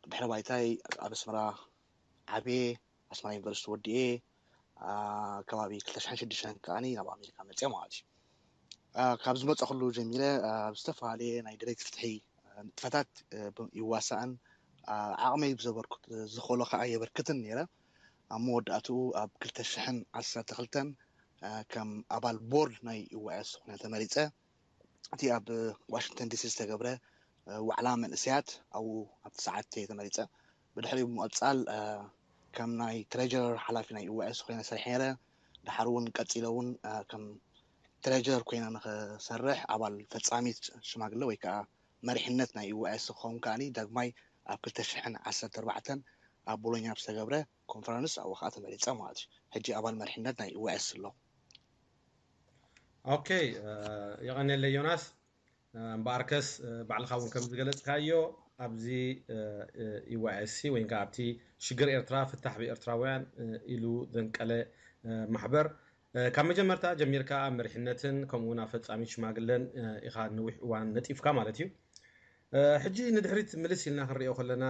ድሕረ ባይታይ ኣብ ኣስመራ ዓብየ፣ ኣስመራ ዩኒቨርሲቲ ወዲኤ ከባቢ ክልተ ሽሕን ሽዱሽተን ከዓኒ ናብ ኣሜሪካ መፅየ ማለት እዩ። ካብ ዝመፀኹሉ ጀሚረ ኣብ ዝተፈላለየ ናይ ደለይቲ ፍትሒ ንጥፈታት ይዋሳእን ዓቕመይ ብዘበርክት ዝኽእሎ ከዓ የበርክትን ነይረ። ኣብ መወዳእትኡ ኣብ ክልተ ሽሕን ዓሰርተ ክልተን ከም ኣባል ቦርድ ናይ ኢዋኤስሲ ኮይነ ተመሪፀ። እቲ ኣብ ዋሽንግተን ዲሲ ዝተገብረ ዋዕላ መንእሰያት ኣብኡ ኣብቲ ሰዓት እየ ተመሪፀ። ብድሕሪኡ ብምቕፃል ከም ናይ ትሬጀረር ሓላፊ ናይ ኢዋኤስሲ ኮይነ ሰሪሐ ነይረ። ድሓር እውን ቀፂለ እውን ከም ትሬጀረር ኮይነ ንኽሰርሕ ኣባል ፈፃሚት ሽማግለ ወይ ከዓ መሪሕነት ናይ ኢዋኤስሲ ክኸውን ከዓኒ ዳግማይ ኣብ ክልተ ሽሕን ዓሰርተ ኣርባዕተን ኣብ ቦሎኛ ብዝተገብረ ኮንፈረንስ ኣብኡ ከዓ ተመሪፀ ማለት እዩ። ሕጂ ኣባል መሪሕነት ናይ ኢዋኤስሲ ኣለኹ። ኦኬ፣ የቐንየለይ ዮናስ። እምበኣርከስ ባዕልኻ እውን ከም ዝገለፅካዮ ኣብዚ ኢዋኤስሲ ወይ ከዓ ኣብቲ ሽግር ኤርትራ ፍታሕ ብኤርትራውያን ኢሉ ዘንቀለ ማሕበር ካብ መጀመርታ ጀሚርካ ኣብ መሪሕነትን ከምኡ እውን ኣብ ፈፃሚት ሽማግለን ኢኻ ነዊሕ እዋን ነጢፍካ ማለት እዩ። ሕጂ ንድሕሪት ምልስ ኢልና ክንሪኦ ከለና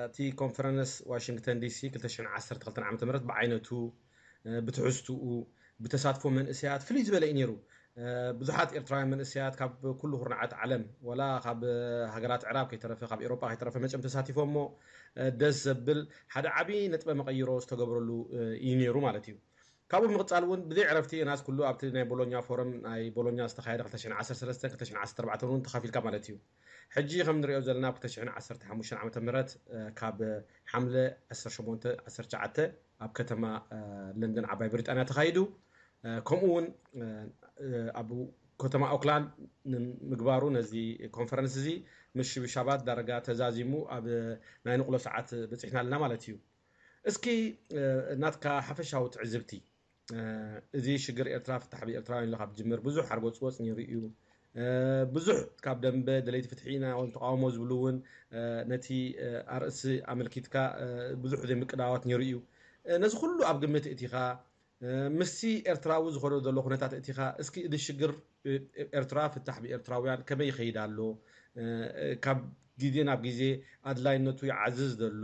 እቲ ኮንፈረንስ ዋሽንግተን ዲሲ ክልተ ሽሕን ዓሰርተ ክልተን ዓመተ ምህረት ብዓይነቱ ብትሕዝትኡ ብተሳትፎ መንእሰያት ፍልይ ዝበለ እዩ ነይሩ። ብዙሓት ኤርትራውያን መንእሰያት ካብ ኩሉ ኩርናዓት ዓለም ዋላ ካብ ሃገራት ዕራብ ከይተረፈ ካብ ኤሮጳ ከይተረፈ መጨም ተሳቲፎ እሞ ደስ ዘብል ሓደ ዓብዪ ነጥበ መቐይሮ ዝተገብረሉ እዩ ነይሩ ማለት እዩ። ካብኡ ብምቕፃል እውን ብዘይ ዕረፍቲ ዮናስ ኩሉ ኣብቲ ናይ ቦሎኛ ፎረም ናይ ቦሎኛ ዝተኻየደ ክልተ ሽሕን ዓሰርተ ሰለስተን ክልተ ሽሕን ዓሰርተ ኣርባዕተን እውን ተኻፊልካ ማለት እዩ። ሕጂ ከም ንሪኦ ዘለና ኣብ ክልተ ሽሕን ዓሰርተ ሓሙሽተን ዓመተ ምህረት ካብ ሓምለ ዓሰርተ ሸሞንተ ዓሰርተ ትሽዓተ ኣብ ከተማ ለንደን ዓባይ ብሪጣንያ ተኻይዱ። ከምኡ እውን ኣብ ከተማ ኦክላንድ ንምግባሩ ነዚ ኮንፈረንስ እዚ ምሽብሻባት ዳርጋ ተዛዚሙ ኣብ ናይ ንቕሎ ሰዓት በፂሕና ኣለና ማለት እዩ። እስኪ ናትካ ሓፈሻዊ ትዕዝብቲ፣ እዚ ሽግር ኤርትራ ፍታሕ ብኤርትራውያን ኢሉ ካብ ዝጅምር ብዙሕ ሓርጎፅጎፅ ነይሩ እዩ። ብዙሕ ካብ ደንበ ደለይቲ ፍትሒ ኢና ወይ ተቃውሞ ዝብሉ እውን ነቲ ኣርእሲ ኣመልኪትካ ብዙሕ ዘይምቅዳዋት ነይሩ እዩ። ነዚ ኩሉ ኣብ ግምት እቲኻ፣ ምስቲ ኤርትራዊ ዝኾነ ዘሎ ኩነታት እቲኻ፣ እስኪ እዚ ሽግር ኤርትራ ፍታሕ ብኤርትራውያን ከመይ ይኸይድ ኣሎ? ካብ ግዜ ናብ ግዜ ኣድላይነቱ ይዓዝዝ ዘሎ፣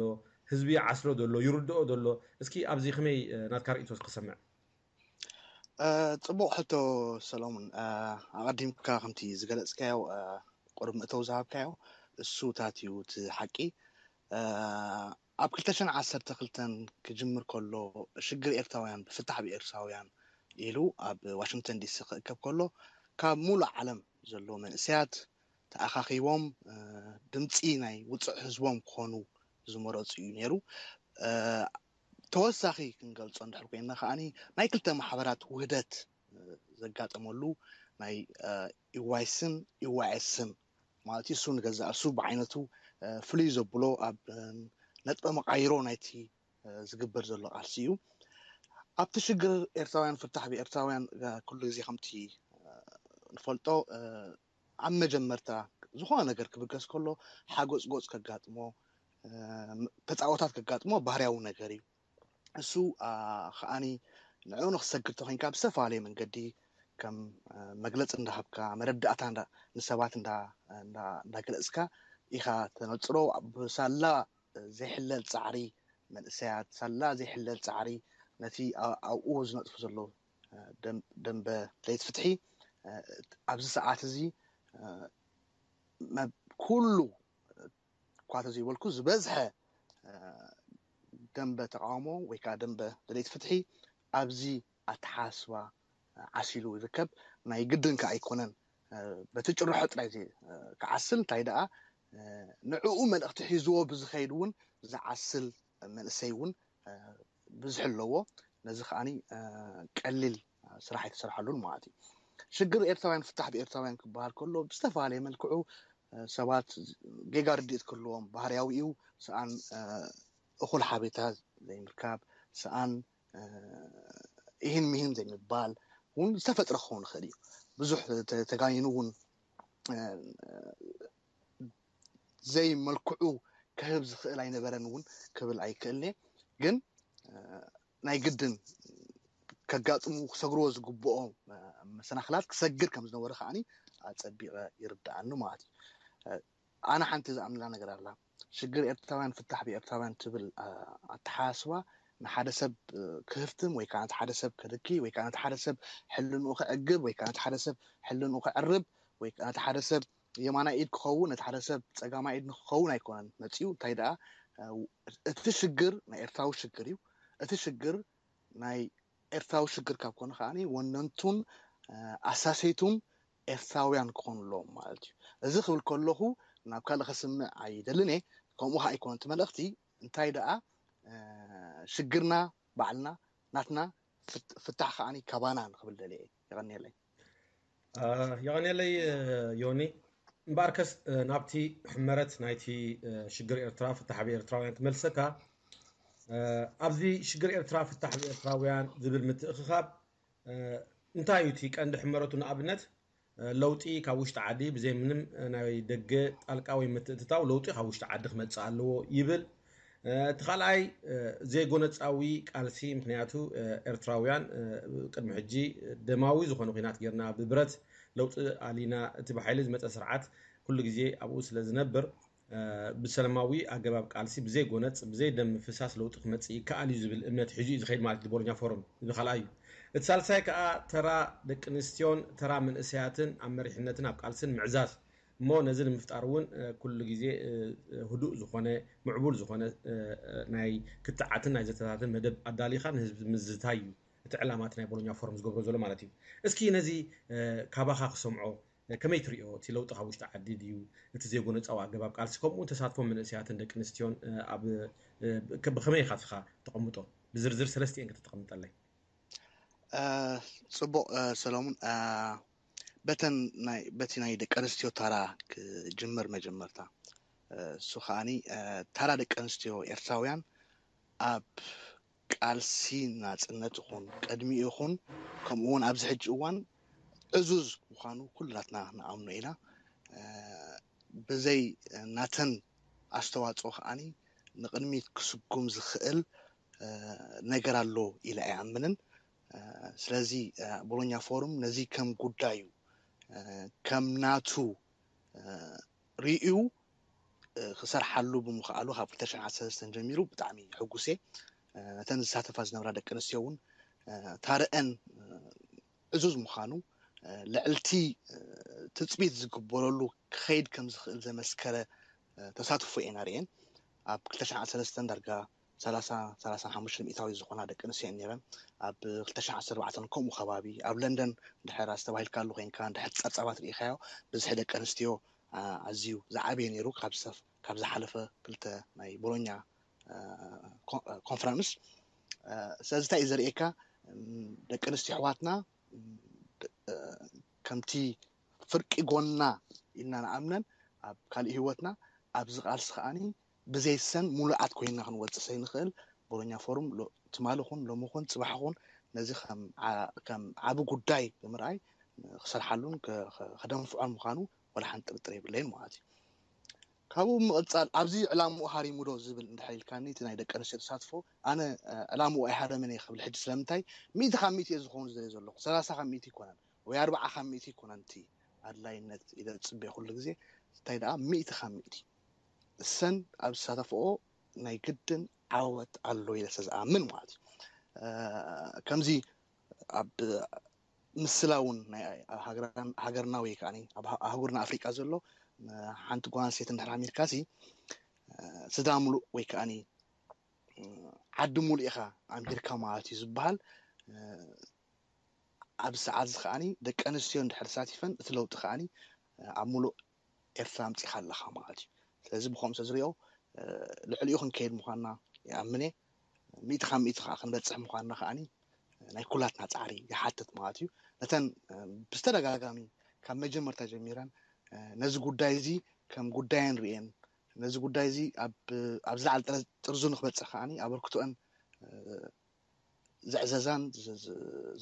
ህዝቢ ይዓስሎ ዘሎ፣ ይርድኦ ዘሎ፣ እስኪ ኣብዚ ከመይ ናትካ ርእይቶ ክሰምዕ? ጽቡቕ ሕቶ ሰሎሙን። ኣቐዲምካ ከምቲ ዝገለጽካዮ፣ ቅድሚ እተው ዝሃብካዮ እሱታት እዩ እቲ ሓቂ። ኣብ ክልተ ሽሕን ዓሰርተ ክልተን ክጅምር ከሎ፣ ሽግር ኤርትራውያን ብፍታሕ ብኤርትራውያን ኢሉ ኣብ ዋሽንግተን ዲሲ ክእከብ ከሎ፣ ካብ ሙሉእ ዓለም ዘሎ መንእሰያት ተኣኻኺቦም ድምፂ ናይ ውፅዕ ህዝቦም ክኾኑ ዝመረፁ እዩ ነይሩ። ተወሳኺ ክንገልፆ እንድሕር ኮይና ከዓኒ ናይ ክልተ ማሕበራት ውህደት ዘጋጠመሉ ናይ ኢዋይስን ኢዋኤስን ማለት እዩ። እሱ ንገዛእ እሱ ብዓይነቱ ፍሉይ ዘብሎ ኣብ ነጥበ መቃይሮ ናይቲ ዝግበር ዘሎ ቃልሲ እዩ። ኣብቲ ሽግር ኤርትራውያን ፍታሕ ብኤርትራውያን ኩሉ ግዜ ከምቲ ንፈልጦ ኣብ መጀመርታ ዝኾነ ነገር ክብገስ ከሎ ሓጎጽጎጽ ከጋጥሞ፣ ተጻወታት ከጋጥሞ ባህርያዊ ነገር እዩ። እሱ ከዓኒ ንዕኡ ንክሰግድ ተኮይንካ ብዝተፈላለየ መንገዲ ከም መግለፂ እንዳሃብካ መረዳእታ ንሰባት እንዳገለፅካ ኢኻ ተነፅሮ። ብሳላ ዘይሕለል ፃዕሪ መንእሰያት፣ ሳላ ዘይሕለል ፃዕሪ ነቲ ኣብኡ ዝነጥፉ ዘለዉ ደንበ ደሌት ፍትሒ ኣብዚ ሰዓት እዚ ኩሉ እኳ ተዘይበልኩ ዝበዝሐ ደንበ ተቃውሞ ወይ ከዓ ደንበ ደሌት ፍትሒ ኣብዚ ኣተሓስባ ዓሲሉ ይርከብ። ናይ ግድን ከዓ ኣይኮነን በቲ ጭርሖ ጥራይ ክዓስል፣ እንታይ ደኣ ንዕኡ መልእክቲ ሒዝዎ ብዝኸይድ እውን ዝዓስል መንእሰይ እውን ብዝሒ ኣለዎ። ነዚ ከዓኒ ቀሊል ስራሕ ኣይተሰርሓሉን ማለት እዩ። ሽግር ኤርትራውያን ፍታሕ ብኤርትራውያን ክበሃል ከሎ ብዝተፈላለየ መልክዑ ሰባት ጌጋ ርድኢት ክህልዎም ባህርያዊ እዩ። ሰኣን እኹል ሓቤታ ዘይምርካብ፣ ሰኣን ይህን ሚህን ዘይምባል እውን ዝተፈጥረ ክኸውን ይኽእል እዩ። ብዙሕ ተጋኒኑ እውን ዘይመልክዑ ክህብ ዝኽእል ኣይነበረን እውን ክብል ኣይክእልኔ። ግን ናይ ግድን ከጋጥሙ ክሰግርዎ ዝግብኦ መሰናክላት ክሰግር ከም ዝነበረ ከዓኒ ኣጸቢቐ ይርድኣኒ ማለት እዩ። ኣነ ሓንቲ ዝኣምንላ ነገር ኣላ። ሽግር ኤርትራውያን ፍታሕ ብኤርትራውያን ትብል ኣተሓሳስባ ንሓደ ሰብ ክህፍትም ወይ ከዓ ነቲ ሓደ ሰብ ከድኪ ወይ ከዓ ነቲ ሓደ ሰብ ሕልንኡ ክዕግብ ወይ ከዓ ነቲ ሓደ ሰብ ሕልንኡ ክዕርብ ወይ ከዓ ነቲ ሓደ ሰብ የማናይ ኢድ ክኸውን ነቲ ሓደ ሰብ ጸጋማይ ኢድ ንክኸውን ኣይኮነን መጺኡ። እንታይ ደኣ እቲ ሽግር ናይ ኤርትራዊ ሽግር እዩ። እቲ ሽግር ናይ ኤርትራዊ ሽግር ካብ ኮነ ከዓኒ ወነንቱን ኣሳሰይቱን ኤርትራውያን ክኾኑ ኣለዎም ማለት እዩ። እዚ ክብል ከለኹ ናብ ካልእ ከስምዕ ኣይደልን እየ። ከምኡ ከዓ ኣይኮነን እቲ መልእኽቲ። እንታይ ደኣ ሽግርና ባዕልና ናትና ፍታሕ ከዓኒ ካባና ንክብል ደልየ እየ። የቐንየለይ። የቐንየለይ ዮኒ። እምበኣርከስ ናብቲ ሕመረት ናይቲ ሽግር ኤርትራ ፍታሕ ብኤርትራውያን ክመልሰካ። ኣብዚ ሽግር ኤርትራ ፍታሕ ብኤርትራውያን ዝብል ምትእኽኻብ እንታይ እዩ እቲ ቀንዲ ሕመረቱ? ንኣብነት ለውጢ ካብ ውሽጢ ዓዲ ብዘይ ምንም ናይ ደገ ጣልቃ ወይ ምትእትታው ለውጢ ካብ ውሽጢ ዓዲ ክመጽእ ኣለዎ ይብል። እቲ ካልኣይ ዘይጎነጻዊ ቃልሲ፣ ምክንያቱ ኤርትራውያን ቅድሚ ሕጂ ደማዊ ዝኾነ ኲናት ጌርና ብብረት ለውጢ ኣሊና፣ እቲ ብሓይሊ ዝመጸ ስርዓት ኩሉ ግዜ ኣብኡ ስለ ዝነብር ብሰላማዊ ኣገባብ ቃልሲ ብዘይ ጎነጽ ብዘይ ደም ምፍሳስ ለውጢ ክመጽእ ይከኣል እዩ ዝብል እምነት ሒዙ እዩ ዝኸይድ ማለት እዩ ቦሎኛ ፎረም። እዚ ካልኣይ እዩ። እቲ ሳልሳይ ከኣ ተራ ደቂ ኣንስትዮን ተራ መንእሰያትን ኣብ መሪሕነትን ኣብ ቃልስን ምዕዛዝ እሞ ነዚ ንምፍጣር እውን ኩሉ ግዜ ህዱእ ዝኾነ ምዕቡል ዝኾነ ናይ ክትዓትን ናይ ዘተታትን መደብ ኣዳሊኻ ንህዝቢ ምዝታይ እዩ እቲ ዕላማ እቲ ናይ ቦሎኛ ፎረም ዝገብሮ ዘሎ ማለት እዩ። እስኪ ነዚ ካባኻ ክሰምዖ ከመይ ትሪኦ? እቲ ለውጢ ካብ ውሽጢ ዓዲ ድዩ? እቲ ዘይጎነጻዊ ኣገባብ ቃልሲ ከምኡ እውን ተሳትፎ መንእሰያትን ደቂ ኣንስትዮን ኣብ ብኸመይ ኢኻ እስኻ ተቐምጦ? ብዝርዝር ሰለስቲኤን ከተተቐምጠለይ። ጽቡቕ ሰሎሙን፣ በተን ናይ በቲ ናይ ደቂ ኣንስትዮ ታራ ክጅምር መጀመርታ። እሱ ከዓኒ ታራ ደቂ ኣንስትዮ ኤርትራውያን ኣብ ቃልሲ ናጽነት ይኹን ቅድሚኡ ይኹን ከምኡ እውን ኣብዚ ሕጂ እዋን ዕዙዝ ምዃኑ ኩላትና ንኣምኖ ኢና። ብዘይ ናተን ኣስተዋፅኦ ከዓኒ ንቕድሚት ክስጉም ዝኽእል ነገር ኣሎ ኢለ ኣይኣምንን። ስለዚ ቦሎኛ ፎርም ነዚ ከም ጉዳዩ ከም ናቱ ርእዩ ክሰርሓሉ ብምኽኣሉ ካብ ክልተ ሽሕን ዓሰርተ ሰለስተን ጀሚሩ ብጣዕሚ ሕጉስ እየ። እተን ዝሳተፋ ዝነበራ ደቂ ኣንስትዮ እውን ታረአን ዕዙዝ ምዃኑ ልዕልቲ ትፅቢት ዝግበረሉ ክኸይድ ከም ዝኽእል ዘመስከረ ተሳትፎ እየን ኣርእየን። ኣብ ክልተ ሽሕን ዓሰርተ ሰለስተን ዳርጋ ሰላሳ ሰላሳ ሓሙሽተ ሚእታዊ ዝኾና ደቂ ኣንስትዮ እየን ነይረን። ኣብ ክልተ ሽሕን ዓሰርተ ኣርባዕተን ከምኡ ከባቢ ኣብ ለንደን ድሕር ኣስተባሂልካሉ ኮይንካ ድሕር ፀብፃባት ርኢኻዮ ብዝሒ ደቂ ኣንስትዮ ኣዝዩ ዝዓበየ ነይሩ ካብ ዝሓለፈ ክልተ ናይ ቦሎኛ ኮንፈረንስ። ስለዚ እንታይ እዩ ዘርእየካ? ደቂ ኣንስትዮ ኣሕዋትና ከምቲ ፍርቂ ጎና ኢልና ንኣምነን ኣብ ካልእ ህይወትና ኣብዚ ቃልሲ ከዓኒ ብዘይሰን ሙሉኣት ኮይንና ክንወፅእ ዘይንኽእል ቦሎኛ ፎርም ትማሊ ኹን ሎሚ ኹን ፅባሕ ኹን ነዚ ከም ዓቢ ጉዳይ ብምርኣይ ክሰርሓሉን ከደንፍዖን ምዃኑ ወላ ሓንቲ ጥርጥር የብለይን ማለት እዩ። ካብኡ ምቕፃል ኣብዚ ዕላምኡ ሃሪሙ ዶ ዝብል እንድሕር ኢልካኒ እቲ ናይ ደቂ ኣንስትዮ ተሳትፎ ኣነ ዕላምኡ ኣይሃረምን እየ ክብል ሕጂ ስለምንታይ ሚእቲ ካብ ሚእቲ እየ ዝኸውን ዝደልዮ ዘለኹ ሰላሳ ካብ ሚእቲ ኣይኮነን ወይ ኣርባዓ ካብ ሚእቲ ኣይኮነን እቲ ኣድላይነት ኢለ ዝፅበዮ ኩሉ ግዜ እንታይ ደኣ ሚእቲ ካብ ሚእቲ እሰን ኣብ ዝሳተፍኦ ናይ ግድን ዓወት ኣሎ ኢለ ስለዝኣምን ማለት እዩ። ከምዚ ኣብ ምስላ እውን ናይ ሃገርና ወይ ከዓ ኣብ ኣህጉርና ኣፍሪቃ ዘሎ ሓንቲ ጓል ኣንስተይቲ እንድሕር ኣሚርካ ሲ ስድራ ሙሉእ ወይ ከዓ ዓዲ ሙሉእ ኢኻ ኣምሂርካ ማለት እዩ ዝበሃል። ኣብዚ ሰዓት እዚ ከዓኒ ደቂ ኣንስትዮ እንድሕር ተሳቲፈን እቲ ለውጢ ከዓኒ ኣብ ሙሉእ ኤርትራ ኣምፂኻ ኣለኻ ማለት እዩ። ስለዚ ብኸምኡ ስለ ዝሪኦ ልዕሊኡ ክንከይድ ምዃንና ይኣምን እየ። ሚእቲ ካብ ሚእቲ ከዓ ክንበፅሕ ምዃንና ከዓኒ ናይ ኩላትና ፃዕሪ ይሓትት ማለት እዩ። ነተን ብዝተደጋጋሚ ካብ መጀመርታ ጀሚረን ነዚ ጉዳይ እዚ ከም ጉዳየን ርእየን ነዚ ጉዳይ እዚ ኣብ ዝለዓለ ጥርዙ ንክበፅሕ ከዓኒ ኣበርክቶአን ዘዕዘዛን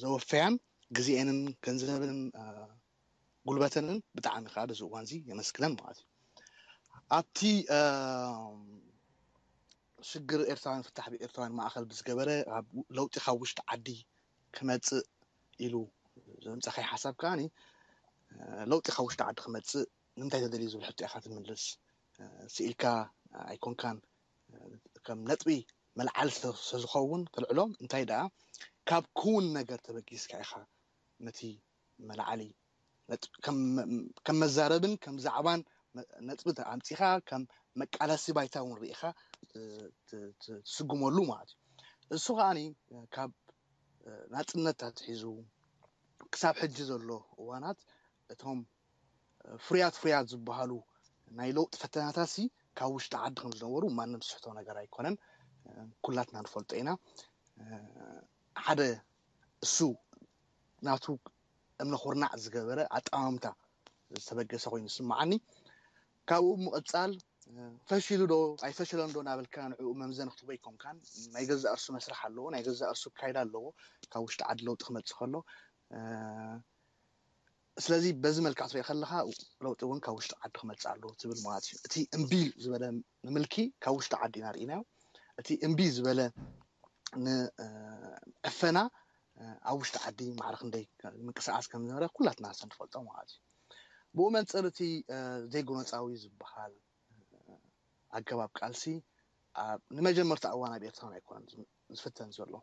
ዘወፈያን ግዜኤንን ገንዘብን ጉልበተንን ብጣዕሚ ከዓ በዚ እዋን እዚ የመስግነን ማለት እዩ። ኣብቲ ሽግር ኤርትራውያን ፍታሕ ብኤርትራውያን ማእኸል ብዝገበረ ለውጢ ካብ ውሽጢ ዓዲ ክመፅእ ኢሉ ዘምፀኻይ ሓሳብ ከዓኒ ለውጢ ካብ ውሽጢ ዓዲ ክመፅእ ንምንታይ ተደልዩ ዝብል ሕቶ ኢኻ ትምልስ። ስኢልካ ኣይኮንካን ከም ነጥቢ መልዓሊ ስለዝኸውን ተልዕሎ እንታይ ደኣ ካብ ክውን ነገር ተበጊስካ ኢኻ ነቲ መልዓሊ ከም መዛረብን ከም ዛዕባን ነጥቢ ኣምፂኻ ከም መቃለሲ ባይታ እውን ርኢኻ ትስጉመሉ ማለት እዩ። እሱ ከዓኒ ካብ ናፅነት ኣትሒዙ ክሳብ ሕጂ ዘሎ እዋናት እቶም ፍርያት ፍርያት ዝበሃሉ ናይ ለውጢ ፈተናታት ሲ ካብ ውሽጢ ዓዲ ከም ዝነበሩ ማንም ዝስሕቶ ነገር ኣይኮነን። ኩላትና ንፈልጦ ኢና። ሓደ እሱ ናቱ እምነ ኩርናዕ ዝገበረ ኣጠማምታ ዝተበገሰ ኮይኑ ዝስምዓኒ። ካብኡ ምቕፃል ፈሽሉ ዶ ኣይፈሸለን ዶ እናበልካ ንዕኡ መምዘኒ ክትቦ ኣይኮንካን። ናይ ገዛእ እርሱ መስርሕ ኣለዎ፣ ናይ ገዛእ እርሱ ኣካይዳ ኣለዎ። ካብ ውሽጢ ዓዲ ለውጢ ክመፅእ ከሎ ስለዚ በዚ መልክዕ ትሪኦ ከለካ ለውጢ እውን ካብ ውሽጢ ዓዲ ክመፅእ ኣለዎ ትብል ማለት እዩ። እቲ እምቢ ዝበለ ንምልኪ ካብ ውሽጢ ዓዲ ኢና ርኢናዮ። እቲ እምቢ ዝበለ ንዕፈና ኣብ ውሽጢ ዓዲ ማዕረ ክንደይ ምንቅስቃስ ከም ዝነበረ ኩላትና ንፈልጦ ማለት እዩ። ብኡ መንፅር እቲ ዘይጎነፃዊ ዝበሃል ኣገባብ ቃልሲ ንመጀመርታ እዋን ኣብ ኤርትራን ኣይኮነን ዝፍተን ዘሎ።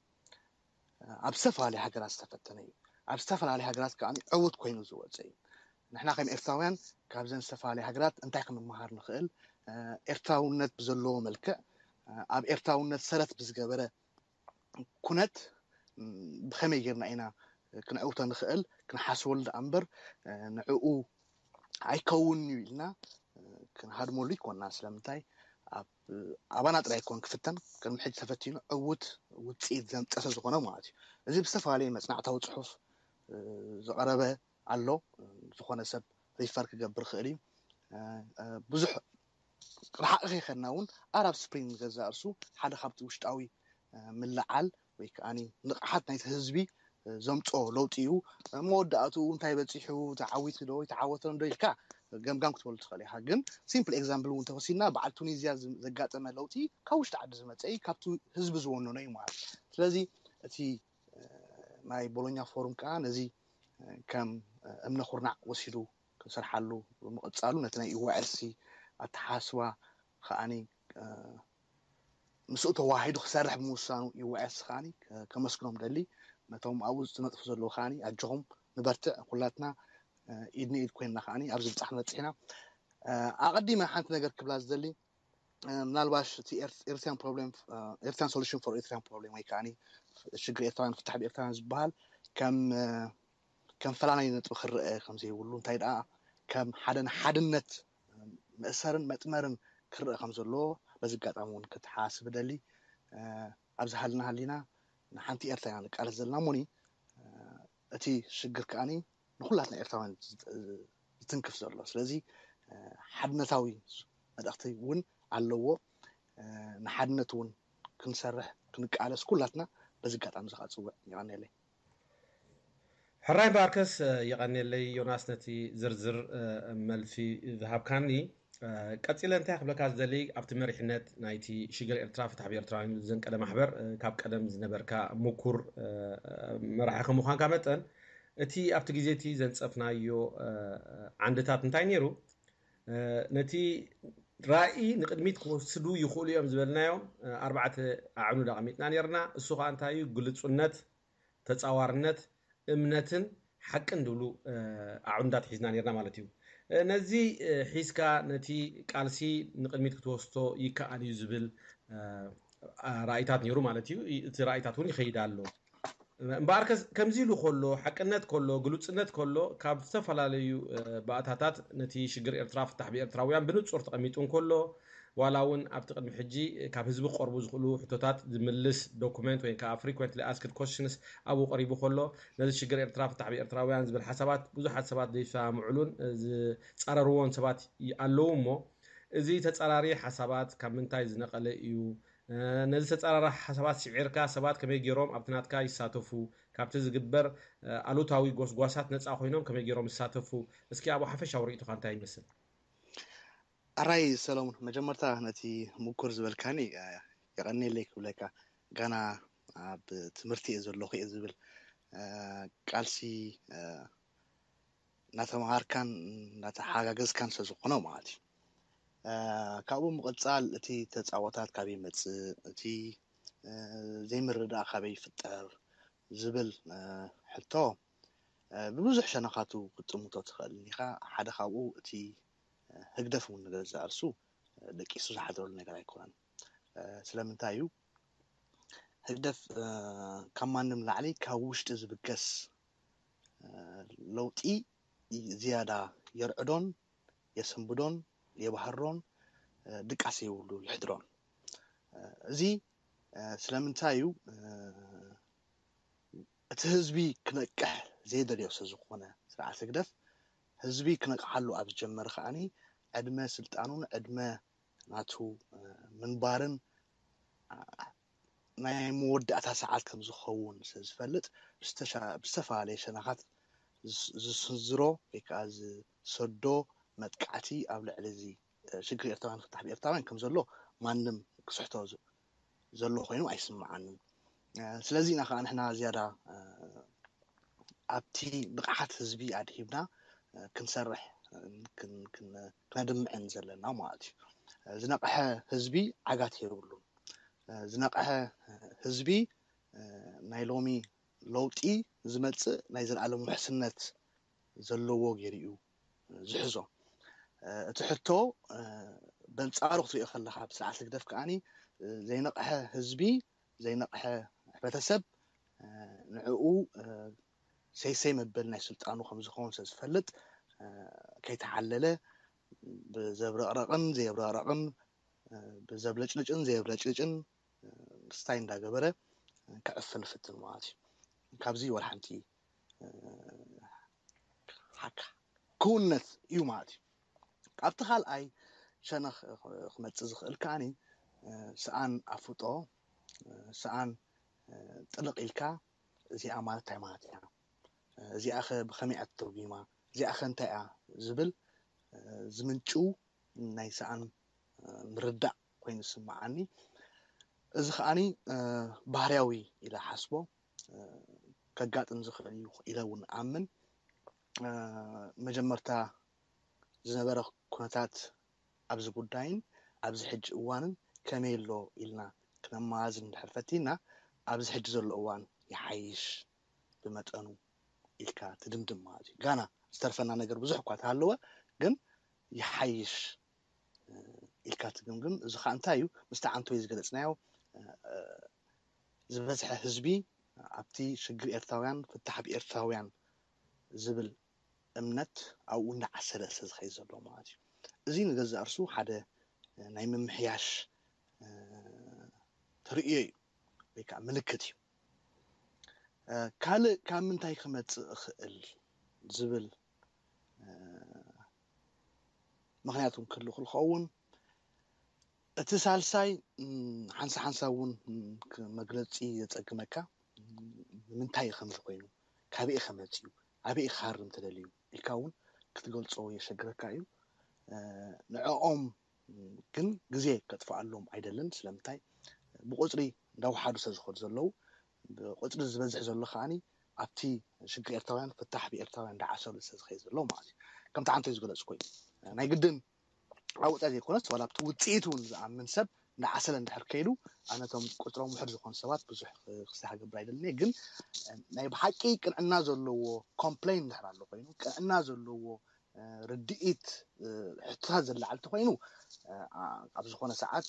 ኣብ ዝተፈላለየ ሃገራት ዝተፈተነ እዩ። ኣብ ዝተፈላለየ ሃገራት ከዓ ዕውት ኮይኑ ዝወፀ እዩ። ንሕና ከም ኤርትራውያን ካብዘን ዝተፈላለየ ሃገራት እንታይ ክንመሃር ንኽእል? ኤርትራውነት ብዘለዎ መልክዕ ኣብ ኤርትራውነት ሰረት ብዝገበረ ኩነት ብኸመይ ጌርና ኢና ክንዕውቶ ንኽእል ክንሓስበሉ ደኣ እምበር ንዕኡ ኣይከውን እዩ ኢልና ክንሃድመሉ ይኮና። ስለምንታይ ኣባና ጥራይ ይኮን ክፍተን ቅድሚ ሕጂ ተፈቲኑ ዕውት ውፅኢት ዘምፀሰ ዝኾነ ማለት እዩ። እዚ ብዝተፈላለየ መፅናዕታዊ ፅሑፍ ዝቐረበ ኣሎ። ዝኾነ ሰብ ሪፈር ክገብር ይኽእል እዩ። ብዙሕ ርሓቕ ከይኸድና እውን ኣራብ ስፕሪንግ ንገዛእ እርሱ ሓደ ካብቲ ውሽጣዊ ምልዓል ወይ ከዓ ንቕሓት ናይቲ ህዝቢ ዘምፅኦ ለውጢ እዩ። መወዳእትኡ እንታይ በፂሑ ተዓዊቱ ዶ ይተዓወተን ዶ ኢልካ ገምጋም ክትበሉ ትኽእል ኢኻ። ግን ሲምፕል ኤግዛምፕል እውን ተወሲድና፣ በዓል ቱኒዝያ ዘጋጠመ ለውጢ ካብ ውሽጢ ዓዲ ዝመፀ እዩ፣ ካብቲ ህዝቢ ዝወነኖ እዩ ማለት። ስለዚ እቲ ናይ ቦሎኛ ፎሩም ከዓ ነዚ ከም እምነ ኩርናዕ ወሲዱ ክሰርሓሉ ብምቕፃሉ፣ ነቲ ናይ ኢዋኤልሲ ኣተሓስባ ከዓኒ ምስኡ ተዋሂዱ ክሰርሕ ብምውሳኑ፣ ኢዋኤልሲ ከዓኒ ከመስግኖም ደሊ። ነቶም ኣብኡ ዝነጥፉ ዘለዉ ከዓኒ ኣጆኹም፣ ንበርትዕ፣ ኩላትና ኢድ ንኢድ ኮይንና ከዓኒ ኣብዚ ብፃሕ ንበፅሕ ኢና። ኣቐዲመ ሓንቲ ነገር ክብላ ዝደሊ፣ ምናልባሽ እቲ ኤርትራን ፕሮብሌም፣ ኤርትራን ሶሉሽን ፎር ኤርትራን ፕሮብሌም ወይ ከዓኒ ሽግር ኤርትራውያን ፍታሕ ብኤርትራውያን ዝበሃል ከም ከም ፈላናይ ነጥቢ ክረአ ከም ዘይብሉ፣ እንታይ ደኣ ከም ሓደ ንሓድነት መእሰርን መጥመርን ክረአ ከም ዘለዎ በዚ ኣጋጣሚ እውን ክትሓስብ እደሊ። ኣብዚ ሃልና ሃሊና ንሓንቲ ኤርትራ ኢና ንቃለስ ዘለና እሞኒ፣ እቲ ሽግር ከዓኒ ንኹላትና ኤርትራውያን ዝትንክፍ ዘሎ። ስለዚ ሓድነታዊ መልእኽቲ እውን ኣለዎ። ንሓድነት እውን ክንሰርሕ ክንቃለስ ኩላትና በዚ ኣጋጣሚ እዚ ከዓ ፅውዕ። የቐንየለይ። ሕራይ ባርከስ፣ የቐንየለይ ዮናስ ነቲ ዝርዝር መልሲ ዝሃብካኒ። ቀፂለ እንታይ ክብለካ ዝደሊ፣ ኣብቲ መሪሕነት ናይቲ ሽግር ኤርትራ ፍትሕ ብኤርትራውያን ዘንቀደ ማሕበር ካብ ቀደም ዝነበርካ ምኩር መራሒ ከምዃንካ መጠን፣ እቲ ኣብቲ ግዜ እቲ ዘንፀፍናዮ ዓንድታት እንታይ ነይሩ? ነቲ ራእይ ንቕድሚት ክወስዱ ይኽእሉ እዮም ዝበልናዮም ኣርባዕተ ኣዕኑድ ኣቐሚጥና ነይርና። እሱ ከዓ እንታይ እዩ? ግልፁነት፣ ተፃዋርነት፣ እምነትን ሓቅን ዝብሉ ኣዕኑዳት ሒዝና ነይርና ማለት እዩ። ነዚ ሒዝካ ነቲ ቃልሲ ንቕድሚት ክትወስዶ ይከኣል እዩ ዝብል ራእይታት ነይሩ ማለት እዩ። እቲ ራእይታት እውን ይኸይድ ኣሎ። እምበኣር ከምዚ ኢሉ ከሎ፣ ሓቅነት ከሎ፣ ግሉፅነት ከሎ፣ ካብ ዝተፈላለዩ ባእታታት ነቲ ሽግር ኤርትራ ፍታሕ ብኤርትራውያን ብንፁር ተቐሚጡ እንከሎ፣ ዋላ እውን ኣብቲ ቅድሚ ሕጂ ካብ ህዝቢ ክቐርቡ ዝኽእሉ ሕቶታት ዝምልስ ዶኩመንት ወይ ከዓ frequently asked questions ኣብኡ ቀሪቡ ከሎ፣ ነዚ ሽግር ኤርትራ ፍታሕ ብኤርትራውያን ዝብል ሓሳባት ብዙሓት ሰባት ዘይሰማምዕሉን ዝፃረርዎን ሰባት ኣለዉ። እሞ እዚ ተፃራሪ ሓሳባት ካብ ምንታይ ዝነቐለ እዩ? ነዚ ተፃራሪ ሓሳባት ስዒርካ ሰባት ከመይ ገይሮም ኣብቲ ናትካ ይሳተፉ? ካብቲ ዝግበር ኣሉታዊ ጎስጓሳት ነፃ ኮይኖም ከመይ ገይሮም ይሳተፉ? እስኪ ኣብኡ ሓፈሻዊ ርእይቶኻ እንታይ ይመስል? ኣራይ ሰለሙን፣ መጀመርታ ነቲ ምኩር ዝበልካኒ የቐንየለይ ክብለካ። ገና ኣብ ትምህርቲ እየ ዘለኹ እየ ዝብል። ቃልሲ እናተምሃርካን እናተሓጋገዝካን ስለዝኾነ ማለት እዩ። ካብኡ ምቕፃል እቲ ተፃቦታት ካበይ ይመፅእ፣ እቲ ዘይምርዳእ ካበይ ይፍጠር ዝብል ሕቶ ብብዙሕ ሸነኻቱ ክትጥምቶ ትኽእል ኢኻ። ሓደ ካብኡ እቲ ህግደፍ እውን ንገዛእ ርእሱ ደቂሱ ዝሓድረሉ ነገር ኣይኮነን። ስለምንታይ እዩ? ህግደፍ ካብ ማንም ላዕሊ ካብ ውሽጢ ዝብገስ ለውጢ ዝያዳ የርዕዶን የሰንብዶን የባህሮን ድቃስ የብሉ የሕድሮን። እዚ ስለምንታይ እዩ? እቲ ህዝቢ ክነቅሕ ዘይደልዮ ስለዝኾነ ስርዓት ህግደፍ፣ ህዝቢ ክነቅሓሉ ኣብ ዝጀመረ ከዓኒ ዕድመ ስልጣኑን ዕድመ ናቱ ምንባርን ናይ መወዳእታ ሰዓት ከም ዝኸውን ስለዝፈልጥ ብዝተፈላለየ ሸነኻት ዝስንዝሮ ወይ ከዓ ዝሰዶ መጥቃዕቲ ኣብ ልዕሊ እዚ ሽግር ኤርትራውያን ፍታሕ ብኤርትራውያን ከም ዘሎ ማንም ክስሕቶ ዘሎ ኮይኑ ኣይስምዓንን። ስለዚ ኢና ከዓ ንሕና ዝያዳ ኣብቲ ብቕዓት ህዝቢ ኣድሂብና ክንሰርሕ ክነድምዕን ዘለና ማለት እዩ። ዝነቕሐ ህዝቢ ዓጋት የብሉን። ዝነቕሐ ህዝቢ ናይ ሎሚ ለውጢ ዝመፅእ ናይ ዘለኣለም ውሕስነት ዘለዎ ገይሩ እዩ ዝሕዞ። እቲ ሕቶ በንፃሩ ክትሪኦ ከለካ ብስርዓት ህግደፍ ከዓኒ ዘይነቕሐ ህዝቢ ዘይነቕሐ ሕብረተሰብ ንዕኡ ሰይሰይ መበል ናይ ስልጣኑ ከም ዝኸውን ስለ ዝፈልጥ ከይተሓለለ ብዘብረቕረቕን ዘየብረቕረቕን ብዘብለጭልጭን ዘየብለጭልጭን ስታይ እንዳገበረ ክዕፍን ይፍትን ማለት እዩ። ካብዚ ወላ ሓንቲ ሓካ ክውነት እዩ ማለት እዩ። ካብቲ ካልኣይ ሸነኽ ክመፅእ ዝኽእል ከዓኒ ሰኣን ኣፍልጦ ሰኣን ጥልቕ ኢልካ እዚኣ ማለት እንታይ ማለት እያ፣ እዚኣ ኸ ብኸመይ እያ ትትርጉማ፣ እዚኣ ኸ እንታይ እያ ዝብል ዝምንጭው ናይ ሰኣን ምርዳእ ኮይኑ ዝስምዓኒ። እዚ ከዓኒ ባህርያዊ ኢለ ሓስቦ። ከጋጥም ዝኽእል እዩ ኢለ እውን ኣምን። መጀመርታ ዝነበረ ኩነታት ኣብዚ ጉዳይን ኣብዚ ሕጂ እዋንን ከመይ ኣሎ ኢልና ክነመዛዝን እንድሕር ፈቲና፣ ኣብዚ ሕጂ ዘሎ እዋን ይሓይሽ ብመጠኑ ኢልካ ትድምድም ማለት እዩ። ጋና ዝተርፈና ነገር ብዙሕ እኳ ተሃለወ፣ ግን ይሓይሽ ኢልካ ትግምግም። እዚ ከዓ እንታይ እዩ? ምስቲ ዓንተወይ ዝገለፅናዮ ዝበዝሐ ህዝቢ ኣብቲ ሽግር ኤርትራውያን ፍታሕ ብኤርትራውያን ዝብል እምነት ኣብኡ እንዳዓሰለ ስለ ዝኸይድ ዘሎ ማለት እዩ። እዚ ንገዛእ ርሱ ሓደ ናይ ምምሕያሽ ተርእዮ እዩ ወይ ከዓ ምልክት እዩ። ካልእ ካብ ምንታይ ክመፅእ እኽእል ዝብል ምክንያት እውን ክህሉ ክኸውን፣ እቲ ሳልሳይ ሓንሳ ሓንሳ እውን መግለፂ ዘፀግመካ ንምንታይ ከምዚ ኮይኑ፣ ካበይ ከመፅዩ፣ ኣበይ ክሃርም ተደልዩ ኢልካ እውን ክትገልፆ የሸግረካ እዩ። ንዕኦም ግን ግዜ ከጥፍኣሎም ኣይደልን። ስለምንታይ? ብቁፅሪ እንዳውሓዱ ስለ ዝኸዱ ዘለዉ፣ ብቁፅሪ ዝበዝሕ ዘሎ ከዓኒ ኣብቲ ሽግር ኤርትራውያን ፍታሕ ብኤርትራውያን እንዳዓሰሉ ስለ ዝኸይድ ዘሎ ማለት እዩ። ከምቲ ዓንተይ ዝገለፅኮ እዩ። ናይ ግድን ኣብኡ ጥራይ ዘይኮነስ ዋላ ኣብቲ ውፅኢት እውን ዝኣምን ሰብ እንዳዓሰለ እንድሕር ከይዱ፣ ኣነ እቶም ቁፅሮም ውሕድ ዝኾኑ ሰባት ብዙሕ ክስታ ክገብር ኣይደልን እየ። ግን ናይ ብሓቂ ቅንዕና ዘለዎ ኮምፕሌን እንድሕር ኣሎ ኮይኑ፣ ቅንዕና ዘለዎ ርድኢት ሕቶታት ዘለዓል እንተኮይኑ፣ ኣብ ዝኾነ ሰዓት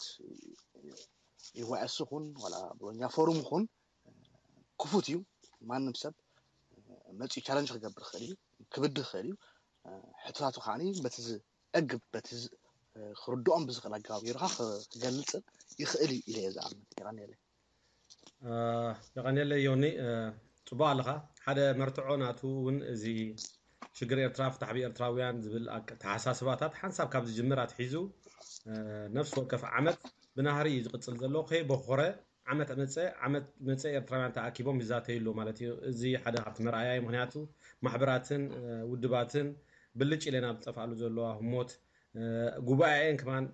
ዩ ዋይ ኤስ ይኹን ዋላ ብሎኛ ፎሩም ይኹን ክፉት እዩ። ማንም ሰብ መፂኡ ቻለንጅ ክገብር ይኽእል እዩ፣ ክብድ ይኽእል እዩ። ሕቶታቱ ከዓኒ በቲ ዝዕግብ በቲ ክርድኦም ብዝኽእል ኣገባብ ገይርካ ክገልፅን ይኽእል እዩ ኢለ እየ ዝኣምን። የቐንየለይ። የቐንየለይ ዮኒ። ፅቡቅ ኣለኻ። ሓደ መርትዖ ናቱ እውን እዚ ሽግር ኤርትራ ፍታሕ ብኤርትራውያን ዝብል ኣተሓሳስባታት ሓንሳብ ካብ ዝጅምር ኣትሒዙ ነፍሲ ወከፍ ዓመት ብናህሪ እዩ ዝቕፅል ዘሎ። ከይበኾረ ዓመት መፀ ዓመት መፀ ኤርትራውያን ተኣኪቦም ይዛተዩ ኣለዉ ማለት እዩ። እዚ ሓደ ካብቲ መርኣያ እዩ። ምክንያቱ ማሕበራትን ውድባትን ብልጭ ኢለን ኣብ ዝጠፍኣሉ ዘለዋ ህሞት፣ ጉባኤአን ከማን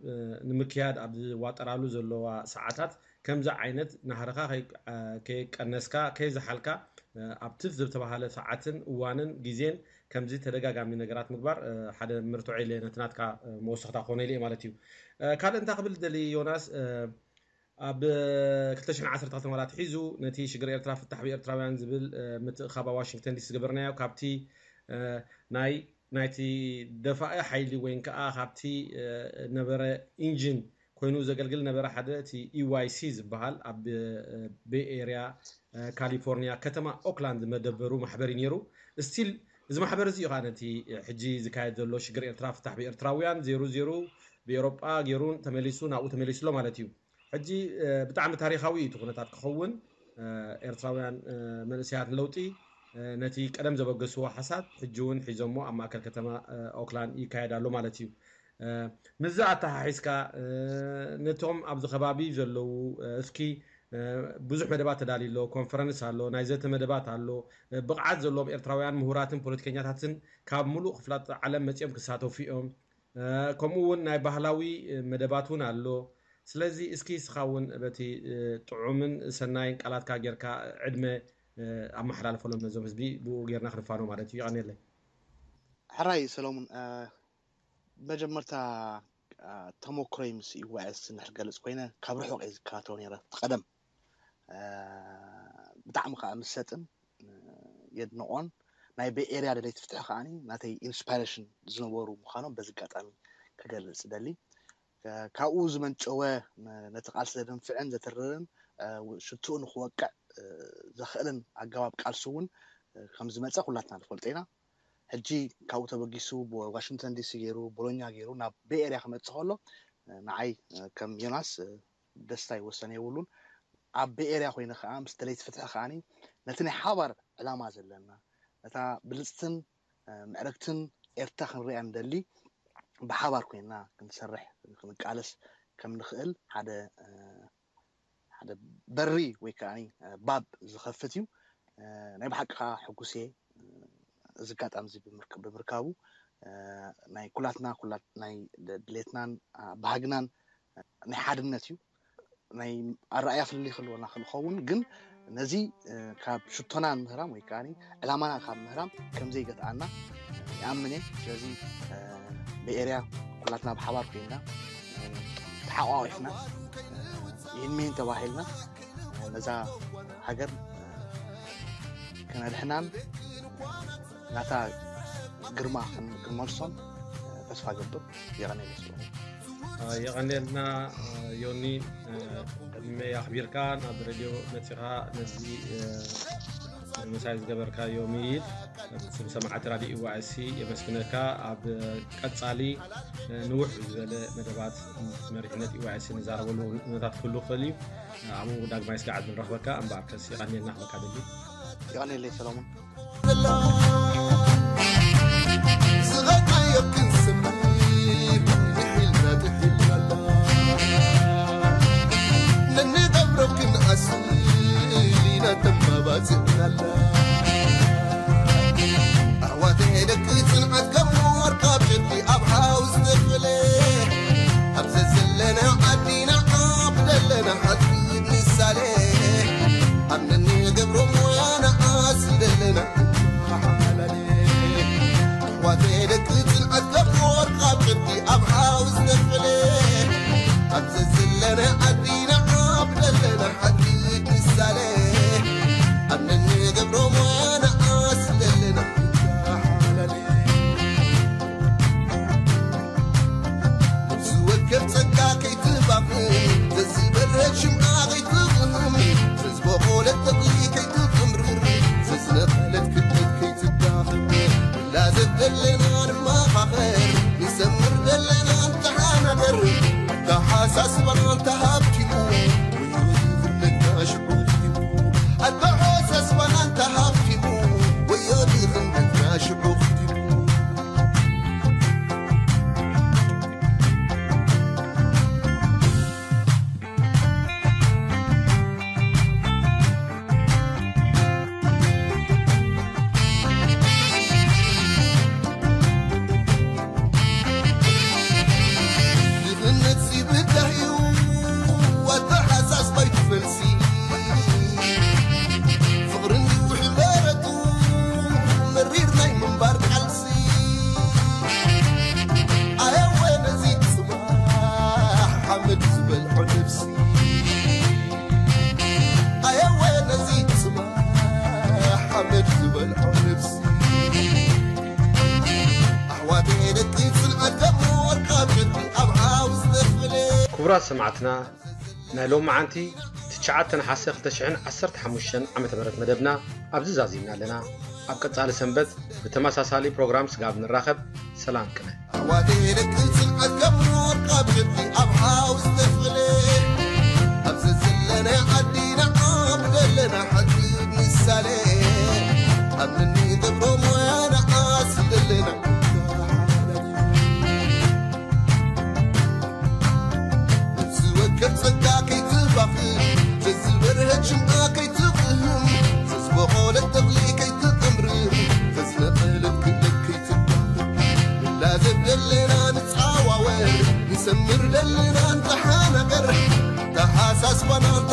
ንምክያድ ኣብ ዝዋጠራሉ ዘለዋ ሰዓታት ከምዚ ዓይነት ናህርኻ ከይቀነስካ ከይዝሓልካ ኣብ ትፍ ዝተባሃለ ሰዓትን እዋንን ግዜን ከምዚ ተደጋጋሚ ነገራት ምግባር ሓደ ምርትዖ ኢለ ነቲ ናትካ መወሰኽታ ክኾነ ኢለ ማለት እዩ። ካልእ እንታይ ክብል ደሊ ዮናስ፣ ኣብ ክልተ ሽሕን ዓሰርተ ክልተን ዋላ ኣትሒዙ ነቲ ሽግር ኤርትራ ፍታሕ ብኤርትራውያን ዝብል ምትእኻብ ኣብ ዋሽንግተን ዲሲ ዝገበርናዮ ካብቲ ናይ ናይቲ ደፋኢ ሓይሊ ወይ ከዓ ካብቲ ነበረ ኢንጂን ኮይኑ ዘገልግል ነበረ ሓደ እቲ ኢዋይሲ ዝበሃል ኣብ ቤይ ኤርያ ካሊፎርኒያ ከተማ ኦክላንድ መደበሩ ማሕበር እዩ ነይሩ። ስቲል እዚ ማሕበር እዚ እዩ ከዓ ነቲ ሕጂ ዝካየድ ዘሎ ሽግር ኤርትራ ፍታሕ ብኤርትራውያን ዜሩ ዜሩ ብኤሮጳ ገይሩ ተመሊሱ ናብኡ ተመሊሱ ኣሎ ማለት እዩ። ሕጂ ብጣዕሚ ታሪኻዊ እዩ እቲ ኩነታት ክኸውን። ኤርትራውያን መንእሰያት ንለውጢ ነቲ ቀደም ዘበገስዎ ሓሳብ ሕጂ እውን ሒዞሞ ኣብ ማእከል ከተማ ኦክላንድ ይካየድ ኣሎ ማለት እዩ። ምስዚ ኣተሓሒዝካ ነቶም ኣብዚ ከባቢ ዘለዉ እስኪ ብዙሕ መደባት ተዳልዩ ኣሎ፣ ኮንፈረንስ ኣሎ፣ ናይ ዘተ መደባት ኣሎ፣ ብቕዓት ዘለዎም ኤርትራውያን ምሁራትን ፖለቲከኛታትን ካብ ሙሉእ ክፍላት ዓለም መፂኦም ክሳተፉ እዮም። ከምኡ እውን ናይ ባህላዊ መደባት እውን ኣሎ። ስለዚ እስኪ እስኻ እውን በቲ ጥዑምን ሰናይን ቃላትካ ጌርካ ዕድመ ኣመሓላልፈሎም ነዞም ህዝቢ፣ ብኡ ጌርና ክንፋኖ ማለት እዩ። ይቐንየለይ። ሕራይ ሰሎሙን፣ መጀመርታ ተሞክሮይ ምስ ኢዋኤስ ንድሕር ገልፅ ኮይነ ካብ ርሑቕ እየ ዝከታተሎ ነይረ እቲ ቀደም። ብጣዕሚ ከዓ ምሰጥን የድንቖን። ናይ ቤይ ኤርያ ደለይቲ ፍትሒ ከዓኒ ናተይ ኢንስፓይሬሽን ዝነበሩ ምዃኖም በዚ ኣጋጣሚ ክገልፅ እደሊ። ካብኡ ዝመንጨወ ነቲ ቃልሲ ዘደንፍዕን ዘትርርን ሽትኡ ንክወቅዕ ዘኽእልን ኣገባብ ቃልሲ እውን ከም ዝመፀ ኩላትና ንፈልጦ ኢና። ሕጂ ካብኡ ተበጊሱ ዋሽንግተን ዲሲ ገይሩ ቦሎኛ ገይሩ ናብ ቤይ ኤርያ ክመፅእ ከሎ ንዓይ ከም ዮናስ ደስታ ይወሰን የብሉን። ኣብ ቤይ ኤርያ ኮይነ ከዓ ምስ ደለይቲ ፍትሒ ከዓኒ ነቲ ናይ ሓባር ዕላማ ዘለና ነታ ብልፅትን ምዕርግትን ኤርትራ ክንሪኣ ንደሊ ብሓባር ኮይና ክንሰርሕ ክንቃለስ ከም ንኽእል ሓደ ሓደ በሪ ወይ ከዓ ባብ ዝኸፍት እዩ። ናይ ብሓቂ ከዓ ሕጉስ እየ እዚ ኣጋጣሚ እዚ ብምርካቡ። እ፣ ናይ ኩላትና፣ ኩላት ናይ ድ-፣ ድሌትናን፣ አ፣ ባህግናን፣ እ፣ ናይ ሓድነት እዩ። ናይ ኣረኣያ ፍልልይ ክህልወና ክንኸውን ግን ነዚ፣ እ፣ ካብ ሽቶና ምህራም ወይ ከኣ ዕላማና ካብ ምህራም ከም ዘይገትኣና ይኣምን እየ። ስለዚ፣ እ፣ ብኤርያ ኩላትና ብሓባር ኮይንና፣ እ፣ ተሓቋቒፍና፣ እ፣ ይህን ሚህን ተባሂልና፣ እ፣ ነዛ ሃገር፣ እ፣ ከነድሕናን ናታ ግርማ ክን-፣ ክንመልሶን ተስፋ ገብር። የቐንየለይ ስለ። የቐንየልና ዮኒ፣ ዕድመ ኣኽቢርካ ናብ ሬድዮ መጺኻ ነዚ ምሳይ ዝገበርካዮ ምይይጥ ስም ሰማዕቲ ራድዮ ኢዋኤሲ የመስግነካ። ኣብ ቀጻሊ ንውሕ ዝበለ መደባት መሪሕነት ኢዋኤሲ ንዛረበሉ ኩነታት ክህሉ ክኽእል እዩ። ኣብኡ ዳግማይ ስጋዕ ንረኽበካ። እምበኣርከስ የቐንየልና ክብለካ ደሊ። የቐንየለይ ሰሎሞን። ዝቐናዮ ክንስምር ንሒልና ጥሒልና ኣላ። ነንገብሮ ክንኣስል ኢና ተማባጺዕና ኣላ። ኣሕዋተይ ደቂ ጽንዓት ከም ወርቃ ብጀቲ ኣብ ሓው ዝተፈለ። ኣብ ዘዘለና ዓዲና ኣብ ደለና ሓድግድ ንሳለ። ኣብ ነንገብሮ ሞያና ኣስል ደለና ሓላለ። ኣሕዋተይ ደቂ ጽንዓት ከም ወርቃ ብጀቲ ኣብ ሓው ዝተፈለ። ኣብ ዘዘለና ዓዲና ኣብ ደለና ሓድግድ ንሳለ። ኣብ ነንገብሮ ሞያና ኣስል ደለና ሓላለ። ዝወከብ ጸጋ ከይትባኽን፣ ዘዝበረት ሽምዓ ከይትቕህም፣ ዘዝበቖለት ተኽሊ ከይትቕምርር፣ ዘዝነቐለት ክብደት ከይትዳኽም፣ ላዘብ ደለና ንመኻኸር፣ ንሰምር ደለና ንተሓናገር፣ ኣተሓሳስባና እንተሃብቲሙ፣ ወዮ ዝኽለካ ሽዑ ኺሙ፣ ኣተሓሳስባና እንተሃብቲሙ፣ ወዮ ዝኽለካ ሽዑ ኺሙ። ድኽነት ሲብዳህዩ ኣተሓሳስባይ ትፈልሲ። ፍቕርን ይውሕበረቱ መሪር ናይ ምንባር ቃልሲ። ኣየወ ነዚ ጽባሕ ሓመድ ዝበልዖ ነብሲ። ኣየወ ነዚ ጽባሕ ሓመድ ዝበልዖ ነብሲ። ኣሕዋተይ ደቂ ጽንዓት ከም ወርቃ ብጀቲ ኣብ ሓው ዝተፍለ። ክቡራት ሰማዕትና፣ ናይ ሎማዓንቲ ትሽዓተ ነሓሰ ክልተ ሽሕን ዓሰርተ ሓሙሽተን ዓመተ ምህረት መደብና ኣብዚ ዛዚምና ኣለና። ኣብ ቀጻሊ ሰንበት ብተመሳሳሊ ፕሮግራም ስጋብ ንራኸብ፣ ሰላም ቅነ። ኣሕዋተይ ደቂ ጽንዓት ከም ወርቃ ብጀቲ ኣብ ሓው ዝተፍለ። ኣብ ዘዘለና ዓዲና ኣብ ደለና ሓድግድ ንሳለ። ኣብ ነንገብሮ ሞያና ኣስል ደለና ዝወከብ ጸጋ ከይትባኽን፣ ዘዝበርሀት ሽምዓ ከይትቕህም፣ ዘዝበቖለት ተኽሊ ከይትቕምርር፣ ዘዝነቐለት ክእለት ከይትባኽን፣ ንላዘብ ደለና ንጻዋወር፣ ንሰምር ደለና ንተሓናገር፣ ተሓሳስባና እንተ